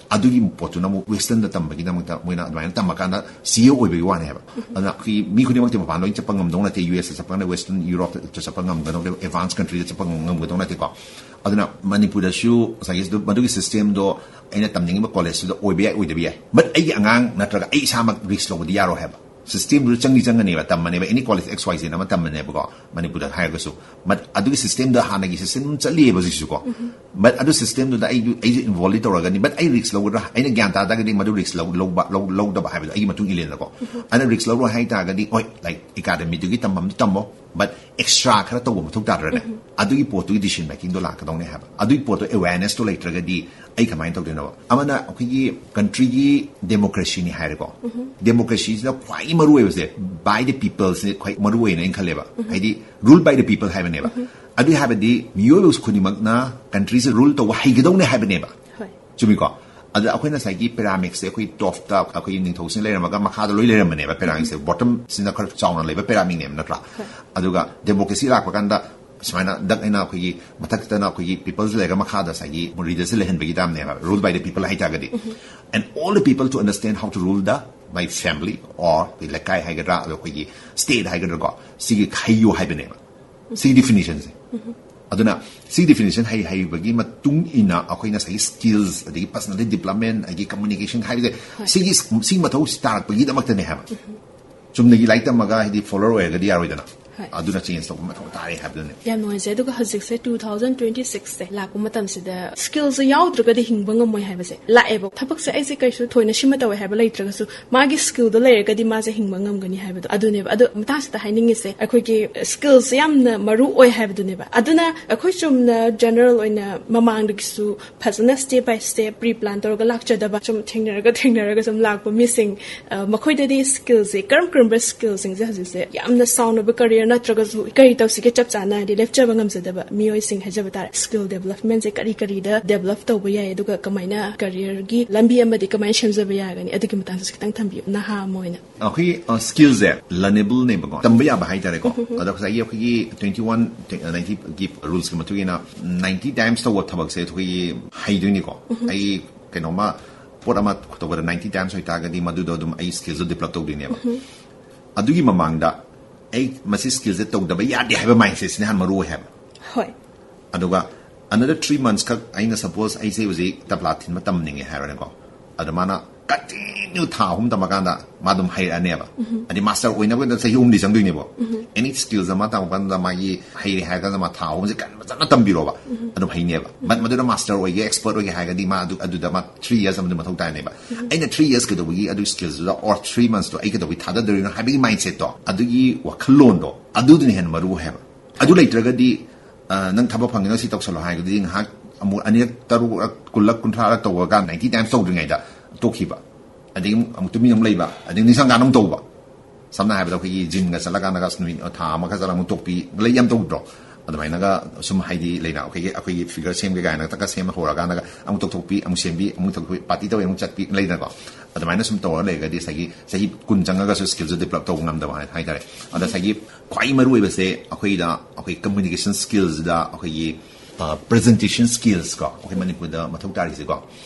ꯑꯗꯨꯒꯤ ꯄꯣꯠꯇꯨꯅ ꯑꯃꯨꯛ westernꯗ ꯇꯝꯕꯒꯤꯗꯃꯛꯇ ꯃꯣꯏꯅ ꯑꯗꯨꯃꯥꯏꯅ ꯇꯝꯃꯀꯥꯟꯗ CEO ꯑꯣꯏꯕꯒꯤ ꯋꯥꯅꯦ ꯍꯥꯏꯕ꯫ ꯑꯗꯨꯅ ꯑꯩꯈꯣꯏ ꯃꯤ ꯈꯨꯗꯤꯡꯃꯛꯇꯤ ꯃꯄꯥꯟ ꯂꯣꯏ ꯆꯠꯄ ꯉꯝꯗꯧ ꯅꯠꯇꯦ, USꯇ ꯆꯠꯄ ꯉꯝꯗꯦ, western Europeꯇ ꯆꯠꯄ ꯉꯝꯒꯗꯧ ꯅꯠꯇꯦ, advanced countryꯗ ꯆꯠꯄ ꯉꯝ-, ꯉꯝꯒꯗꯧ ꯅꯠꯇꯦꯀꯣ꯫ ꯑꯗꯨꯅ ꯃꯅꯤꯄꯨꯔꯗꯁꯨ ꯉꯁꯥꯏꯒꯤ ꯃꯗꯨꯒꯤ systemꯗꯣ ꯑꯩꯅ ꯇꯝꯅꯤꯡꯉꯤꯕ collegeꯇꯨꯗ ꯑꯣꯏꯕ ꯌꯥꯏ, ꯑꯣꯏꯗꯕ ꯌꯥꯏ, but ꯑꯩꯒꯤ ꯑꯉꯥꯡ ꯅꯠꯇ꯭ꯔꯒ ꯑꯩ ꯏꯁꯥꯃꯛ risk ꯂꯧꯕꯗꯤ ꯌꯥꯔꯣꯏ ꯍꯥꯏꯕ꯫ Systemꯗꯨꯗ ꯆꯪꯗꯤ ꯆꯪꯒꯅꯦꯕ, ꯇꯝꯃꯅꯦꯕ, any college X Y Z ꯑꯃ ꯇꯝꯃꯅꯦꯕꯀꯣ, ꯃꯅꯤꯄꯨꯔꯗ ꯍꯥꯏꯔꯒꯁꯨ꯫ But ꯑꯗꯨꯒꯤ systemꯗ ꯍꯥꯟꯅꯒꯤ system ꯑꯗꯨꯝ ꯆꯠꯂꯤꯑꯕ ꯍꯧꯖꯤꯛꯁꯨꯀꯣ꯫ But ꯑꯗꯨ systemꯗꯨꯗ ꯑꯩ, ꯑꯩꯁꯨ involveꯗꯤ ꯇꯧꯔꯒꯅꯤ, but ꯑꯩ risk ꯂꯧꯒꯗ꯭ꯔꯥ? ꯑꯩꯅ ꯒ꯭ꯌꯥꯟ ꯇꯥ ꯇꯥꯔꯒꯗꯤ ꯃꯗꯨ risk ꯂꯧ-, ꯂꯧꯕ, ꯂꯧ-, ꯂꯧꯗꯕ ꯍꯥꯏꯕꯗꯣ ꯑꯩꯒꯤ ꯃꯇꯨꯡ ꯏꯜꯂꯦꯅꯀꯣ꯫ ꯑꯗꯨꯅ risk ꯂꯧꯔꯣꯏ ꯍꯥꯏ ꯇꯥꯔꯒꯗꯤ, ꯍꯣꯏ, like, academyꯗꯨꯒꯤ ꯇꯝꯐꯝꯗꯨ ꯇꯝꯃꯣ, but extra ꯈꯔ ꯇꯧꯕ ꯃꯊꯧ ꯇꯥꯗ꯭ꯔꯅꯦ? ꯑꯗꯨꯒꯤ ꯄꯣꯠꯇꯨꯒꯤ decision makingꯗꯣ ꯂꯥꯛꯀꯗꯧꯅꯦ ꯍꯥꯏꯕ꯫ ꯑꯗꯨꯒꯤ ꯄꯣꯠꯇꯣ awarenessꯇꯣ ꯂꯩꯇ꯭ꯔꯒꯗꯤ ꯑꯩ ꯀꯃꯥꯏꯅ ꯇꯧꯗꯣꯏꯅꯣꯕ? ꯑꯃꯅ ꯑꯩꯈꯣꯏꯒꯤ countryꯒꯤ democracyꯅꯤ ꯍꯥꯏꯔꯦꯀꯣ꯫ Democracyꯁꯤꯗ ꯈ꯭ꯋꯥꯏ ꯃꯔꯨ ꯑꯣꯏꯕꯁꯦ by the peopleꯁꯦ ꯈ꯭ꯋꯥꯏ ꯃꯔꯨ ꯑꯣꯏꯅ ꯑꯩꯅ ꯈꯜꯂꯦꯕ꯫ ꯍꯥꯏꯗꯤ rule by the people ꯍꯥꯏꯕꯅꯦꯕ꯫ ꯑꯗꯨ ꯍꯥꯏꯕꯗꯤ ꯃꯤꯑꯣꯏꯕ ꯈꯨꯗꯤꯡꯃꯛꯅ countryꯁꯦ rule ꯇꯧꯕ ꯍꯩꯒꯗꯧꯅꯦ ꯍꯥꯏꯕꯅꯦꯕ꯫ ꯍꯣꯏ꯫ ꯆꯨꯝꯃꯤꯀꯣ? ꯑꯗ ꯑꯩꯈꯣꯏ ꯉꯁꯥꯏꯒꯤ pyramidꯁꯦ ꯑꯩꯈꯣꯏ topꯇ ꯑꯩꯈꯣꯏꯒꯤ ꯅꯤꯡꯊꯧꯁꯤꯡ ꯂꯩꯔꯝꯃꯒ ꯃꯈꯥꯗ ꯂꯣꯏ ꯂꯩꯔꯝꯕꯅꯦꯕ꯫ Pyramidꯁꯦ bottomꯁꯤꯅ ꯈꯔ ꯆꯥꯎꯅ ꯂꯩꯕ pyramidꯅꯦꯕ, ꯅꯠꯇ꯭ꯔꯥ? ꯑꯗꯨꯒ democracy ꯂꯥꯛꯄ ꯀꯥꯟꯗ ꯁꯨꯃꯥꯏꯅ ꯗꯛ ꯑꯩꯅ ꯑꯩꯈꯣꯏꯒꯤ ꯃꯊꯛꯇꯅ ꯑꯩꯈꯣꯏꯒꯤ peopleꯁꯦ ꯂꯩꯔꯒ ꯃꯈꯥꯗ ꯉꯁꯥꯏꯒꯤ leaderꯁꯦ ꯂꯩꯍꯟꯕꯒꯤ ꯇꯥꯝꯅꯦꯕ, rule by the people ꯍꯥꯏꯇꯥꯔꯒꯗꯤ꯫ And all the people to understand how to rule the my family or ꯑꯩꯈꯣꯏ ꯂꯩꯀꯥꯏ ꯍꯥꯏꯒꯗ꯭ꯔꯥ, ꯑꯗꯣ ꯑꯩꯈꯣꯏꯒꯤ state ꯍꯥꯏꯒꯗ꯭ꯔꯥꯀꯣ, ꯁꯤꯒꯤ ꯍꯩꯌꯨ ꯍꯥꯏꯕꯅꯦꯕ꯫ ꯁꯤꯒꯤ definitionꯁꯦ꯫ ꯑꯗꯨꯅ ꯁꯤ definition ꯍꯩ ꯍꯩꯕꯒꯤ ꯃꯇꯨꯡ ꯏꯟꯅ ꯑꯩꯈꯣꯏ ꯉꯁꯥꯏꯒꯤ skills, ꯑꯗꯒꯤ personality development, ꯑꯗꯒꯤ communication ꯍꯥꯏꯕꯁꯦ, ꯁꯤꯒꯤ ꯁꯤ ꯃꯊꯧ ꯇꯥꯔꯛꯄꯒꯤꯗꯃꯛꯇꯅꯦ ꯍꯥꯏꯕ꯫ ꯆꯨꯝꯅꯒꯤ ꯂꯥꯏꯔꯤꯛ ꯇꯝꯃꯒ ꯍꯥꯏꯗꯤ follower ꯑꯣꯏꯔꯒꯗꯤ ꯌꯥꯔꯣꯏꯗꯅ꯫ ꯍꯣꯏ꯫ ꯑꯗꯨꯅ change ꯇꯧꯕ ꯃꯊꯧ ꯇꯥꯔꯦ ꯍꯥꯏꯕꯗꯨꯅꯦ꯫ ꯌꯥꯝ ꯅꯨꯡꯉꯥꯏꯖꯩ꯫ ꯑꯗꯨꯒ ꯍꯧꯖꯤꯛꯁꯦ two thousand twenty sixꯁꯦ ꯂꯥꯛꯄ ꯃꯇꯝꯁꯤꯗ skillꯁꯦ ꯌꯥꯎꯗ꯭ꯔꯒꯗꯤ ꯍꯤꯡꯕ ꯉꯝꯃꯣꯏ ꯍꯥꯏꯕꯁꯦ ꯂꯥꯛꯑꯦꯕ꯫ ꯊꯕꯛꯁꯦ ꯑꯩꯁꯦ ꯀꯩꯁꯨ ꯊꯣꯏꯅ ꯁꯤꯃ ꯇꯧꯋꯦ ꯍꯥꯏꯕ ꯂꯩꯇ꯭ꯔꯒꯁꯨ, ꯃꯥꯒꯤ skillꯗꯣ ꯂꯩꯔꯒꯗꯤ ꯃꯥꯁꯦ ꯍꯤꯡꯕ ꯉꯝꯒꯅꯤ ꯍꯥꯏꯕꯗꯣ ꯑꯗꯨꯅꯦꯕ꯫ ꯑꯗꯣ ꯃꯇꯥꯡꯁꯤꯗ ꯍꯥꯏꯅꯤꯡꯉꯤꯁꯦ, ꯑꯩꯈꯣꯏꯒꯤ skillꯁꯦ ꯌꯥꯝꯅ ꯃꯔꯨ ꯑꯣꯏ ꯍꯥꯏꯕꯗꯨꯅꯦꯕ꯫ ꯑꯗꯨꯅ ꯑꯩꯈꯣꯏ ꯆꯨꯝꯅ general ꯑꯣꯏꯅ ꯃꯃꯥꯡꯗꯒꯤꯁꯨ ꯐꯖꯅ step by step pre plan ꯇꯧꯔꯒ ꯂꯥꯛꯆꯗꯕ, ꯁꯨꯝ ꯊꯦꯡꯅꯔꯒ ꯊꯦꯡꯅꯔꯒ ꯁꯨꯝ ꯂꯥꯛꯄ ꯃꯤꯁꯤꯡ, ꯑ, ꯃꯈꯣꯏꯗꯗꯤ skillꯁꯦ, ꯀꯔꯝ ꯀꯔꯝꯕ skillꯁꯤꯡꯁꯦ ꯍꯧꯖꯤꯛꯁꯦ ꯌꯥꯝꯅ ꯆꯥꯎꯅꯕ career ꯅꯠꯇ꯭ꯔꯒꯁꯨ ꯀꯔꯤ ꯇꯧꯁꯤꯒꯦ ꯆꯞ ꯆꯥꯅ ꯍꯥꯏꯗꯤ ꯂꯦꯞꯆꯕ ꯉꯝꯖꯗꯕ ꯃꯤꯑꯣꯏꯁꯤꯡ ꯍꯥꯏꯖꯕ ꯇꯥꯔꯦ, skill developmentꯁꯦ ꯀꯔꯤ ꯀꯔꯤꯗ develop ꯇꯧꯕ ꯌꯥꯏ, ꯑꯗꯨꯒ ꯀꯃꯥꯏꯅ careerꯒꯤ ꯂꯝꯕꯤ ꯑꯃꯗꯤ ꯀꯃꯥꯏꯅ ꯁꯦꯝꯖꯕ ꯌꯥꯒꯅꯤ, ꯑꯗꯨꯒꯤ ꯃꯇꯥꯡꯗꯁꯨ ꯈꯤꯇꯪ ꯊꯝꯕꯤꯌꯨ, ꯅꯍꯥ ꯑꯃ ꯑꯣꯏꯅ꯫ ꯑꯩꯈꯣꯏꯒꯤ skillꯁꯦ learnableꯅꯦꯕꯀꯣ, ꯇꯝꯕ ꯌꯥꯕ ꯍꯥꯏꯇꯥꯔꯦꯀꯣ꯫ ꯑꯗꯣ ꯉꯁꯥꯏꯒꯤ ꯑꯩꯈꯣꯏꯒꯤ twenty one ninety ꯒꯤ rulesꯀꯤ ꯃꯇꯨꯡ ꯏꯟꯅ ninety times ꯇꯧꯕ ꯊꯕꯛꯁꯦ ꯑꯩꯈꯣꯏꯒꯤ ꯍꯩꯗꯣꯏꯅꯤꯀꯣ꯫ ꯑꯩ ꯀꯩꯅꯣꯝꯃ ꯄꯣꯠ ꯑꯃ ꯇꯧꯕꯗ ninety times ꯑꯣꯏꯇꯥꯔꯒꯗꯤ ꯃꯗꯨꯗꯣ ꯑꯗꯨꯝ ꯑꯩ skillꯁꯨ develop ꯇꯧꯗꯣꯏꯅꯦꯕ꯫ ꯑꯗꯨꯒꯤ ꯃꯃꯥꯡꯗ ꯑꯩ ꯃꯁꯤ skillꯁꯦ ꯇꯧꯗꯕ ꯌꯥꯗꯦ ꯍꯥꯏꯕ mindsetꯁꯤꯅ ꯍꯥꯟꯅ ꯃꯔꯨ ꯑꯣꯏ ꯍꯥꯏꯕ꯫ ꯍꯣꯏ꯫ ꯑꯗꯨꯒ another three months ꯈꯛ ꯑꯩꯅ suppose ꯑꯩꯁꯦ ꯍꯧꯖꯤꯛ ꯇꯕ꯭ꯂꯥ ꯊꯤꯟꯕ ꯇꯝꯅꯤꯡꯉꯦ ꯍꯥꯏꯔꯣꯅꯦꯀꯣ꯫ ꯑꯗꯣ ꯃꯥꯅ continue ꯊꯥ ꯑꯍꯨꯝ ꯇꯝꯃꯀꯥꯟꯗ ꯃꯥ ꯑꯗꯨꯝ ꯍꯩꯔꯛꯑꯅꯦꯕ꯫ ꯍꯥꯏꯗꯤ master ꯑꯣꯏꯅꯕ ꯆꯍꯤ ꯑꯍꯨꯝꯗꯤ ꯆꯪꯗꯣꯏꯅꯦꯕ꯫ Any skills ꯑꯃ ꯇꯝꯃꯀꯥꯟꯗ ꯃꯥꯒꯤ ꯍꯩꯔꯦ ꯍꯥꯏꯔꯀꯥꯟꯗ ꯃꯥ ꯊꯥ ꯑꯍꯨꯝꯁꯦ ꯀꯟꯅ ꯐꯖꯅ ꯇꯝꯕꯤꯔꯣꯕ꯫ ꯑꯗꯨꯝ ꯍꯩꯅꯦꯕ꯫ But ꯃꯗꯨꯗ master ꯑꯣꯏꯒꯦ, expert ꯑꯣꯏꯒꯦ ꯍꯥꯏꯔꯒꯗꯤ ꯃꯥ ꯑꯗꯨ, ꯑꯗꯨꯗ ꯃꯥ three years ꯑꯃꯗꯤ ꯃꯊꯧ ꯇꯥꯏꯅꯦꯕ꯫ ꯑꯩꯅ three years ꯀꯩꯗꯧꯕꯒꯤ ꯑꯗꯨ skillsꯗꯨꯗ or three monthsꯇꯣ ꯑꯩ ꯀꯩꯗꯧꯕꯒꯤ ꯊꯥꯗꯗꯣꯔꯤꯅꯣ ꯍꯥꯏꯕꯒꯤ mindsetꯇꯣ, ꯑꯗꯨꯒꯤ ꯋꯥꯈꯜꯂꯣꯟꯗꯣ, ꯑꯗꯨꯗꯨꯅ ꯍꯦꯟꯅ ꯃꯔꯨ ꯑꯣꯏ ꯍꯥꯏꯕ꯫ ꯑꯗꯨ ꯂꯩꯇ꯭ꯔꯒꯗꯤ, ꯑ, ꯅꯪ ꯊꯕꯛ ꯐꯪꯉꯦ, ꯅꯪ ꯁꯤ ꯇꯧꯁꯜꯂꯣ ꯍꯥꯏꯔꯒꯗꯤ ꯉꯥꯏꯍꯥꯛ ꯑꯃꯨꯛ ꯑꯅꯤꯔꯛ, ꯇꯔꯨꯛꯂꯛ, ꯀꯨꯟꯂꯛ, ꯀꯨꯟꯊ꯭ꯔꯥꯔꯛ ꯇꯧꯕ ꯀꯥꯟꯗ, ꯅꯥꯏꯟꯇꯤ ꯇꯥꯏꯝꯁ ꯇꯧꯗ꯭ꯔꯤꯉꯩꯗ ꯇꯣꯛꯈꯤꯕ꯫ ꯑꯗꯒꯤ ꯑꯃꯨꯛ, ꯑꯃꯨꯛ ꯇꯨꯃꯤꯟꯅ ꯑꯃꯨꯛ ꯂꯩꯕ, ꯑꯗꯒꯤ ꯅꯤꯡꯁꯤꯡꯀꯥꯟꯗ ꯑꯃꯨꯛ ꯇꯧꯕ꯫ ꯁꯝꯅ ꯍꯥꯏꯔꯕꯗ, ꯑꯩꯈꯣꯏꯒꯤ ꯖꯤꯝꯒ ꯆꯠꯂꯀꯥꯟꯗꯒ ꯑꯁ ꯅꯨꯃꯤꯠ ꯊꯥ ꯑꯃꯒ ꯆꯠꯂ ꯑꯃꯨꯛ ꯇꯣꯛꯄꯤ, ꯂꯩ ꯌꯥꯝ ꯇꯧꯗ꯭ꯔꯣ? ꯑꯗꯨꯃꯥꯏꯅꯒ ꯁꯨꯝ, ꯍꯥꯏꯗꯤ, ꯂꯩꯅ, ꯑꯩꯈꯣꯏꯒꯤ, ꯑꯩꯈꯣꯏꯒꯤ ꯐꯤꯒꯔ ꯁꯦꯝꯒꯦ ꯀꯥꯏꯅ ꯇꯛꯀ ꯁꯦꯝ ꯍꯧꯔꯀꯥꯟꯗꯒ ꯑꯃꯨꯛ ꯇꯣꯛꯊꯣꯛꯄꯤ, ꯑꯃꯨꯛ ꯁꯦꯝꯕꯤ, ꯑꯃꯨꯛ ꯇꯣꯛꯊꯣꯛꯄꯤ, ꯄꯥꯔꯇꯤ ꯇꯧꯋꯦ ꯑꯃꯨꯛ ꯆꯠꯄꯤ, ꯂꯩꯗꯅꯀꯣ? ꯑꯗꯨꯃꯥꯏꯅ ꯁꯨꯝ ꯇꯧꯔꯒ ꯂꯩꯔꯒꯗꯤ ꯉꯁꯥꯏꯒꯤ ꯆꯍꯤ ꯀꯨꯟ ꯆꯪꯉꯒꯁꯨ ꯁ꯭ꯀꯤꯜꯁꯦ ꯗꯤꯕꯂꯞ ꯇꯧꯕ ꯉꯝꯗꯕ ꯍꯥꯏ-, ꯍꯥꯏꯇꯥꯔꯦ꯫ ꯑꯗ ꯉꯁꯥꯏꯒꯤ ꯈ꯭ꯋꯥꯏ ꯃꯔꯨ ꯑꯣꯏꯕꯁꯦ ꯑꯩꯈꯣꯏꯗ, ꯑꯩꯈꯣꯏ ꯀꯝꯃ꯭ꯌꯨꯅꯤꯀꯦꯁꯟ ꯁ꯭ꯀꯤꯜꯁꯤꯗ, ꯑꯩꯈꯣꯏꯒꯤ, ꯑ, ꯄ꯭ꯔꯖꯦꯟꯇꯦꯁꯟ ꯁ꯭ꯀꯤꯜꯁ ꯀꯣ, ꯑꯩꯈꯣꯏ ꯃꯅꯤꯄꯨꯔꯗ ꯃꯊꯧ ꯇꯥꯔꯤꯁꯦꯀꯣ꯫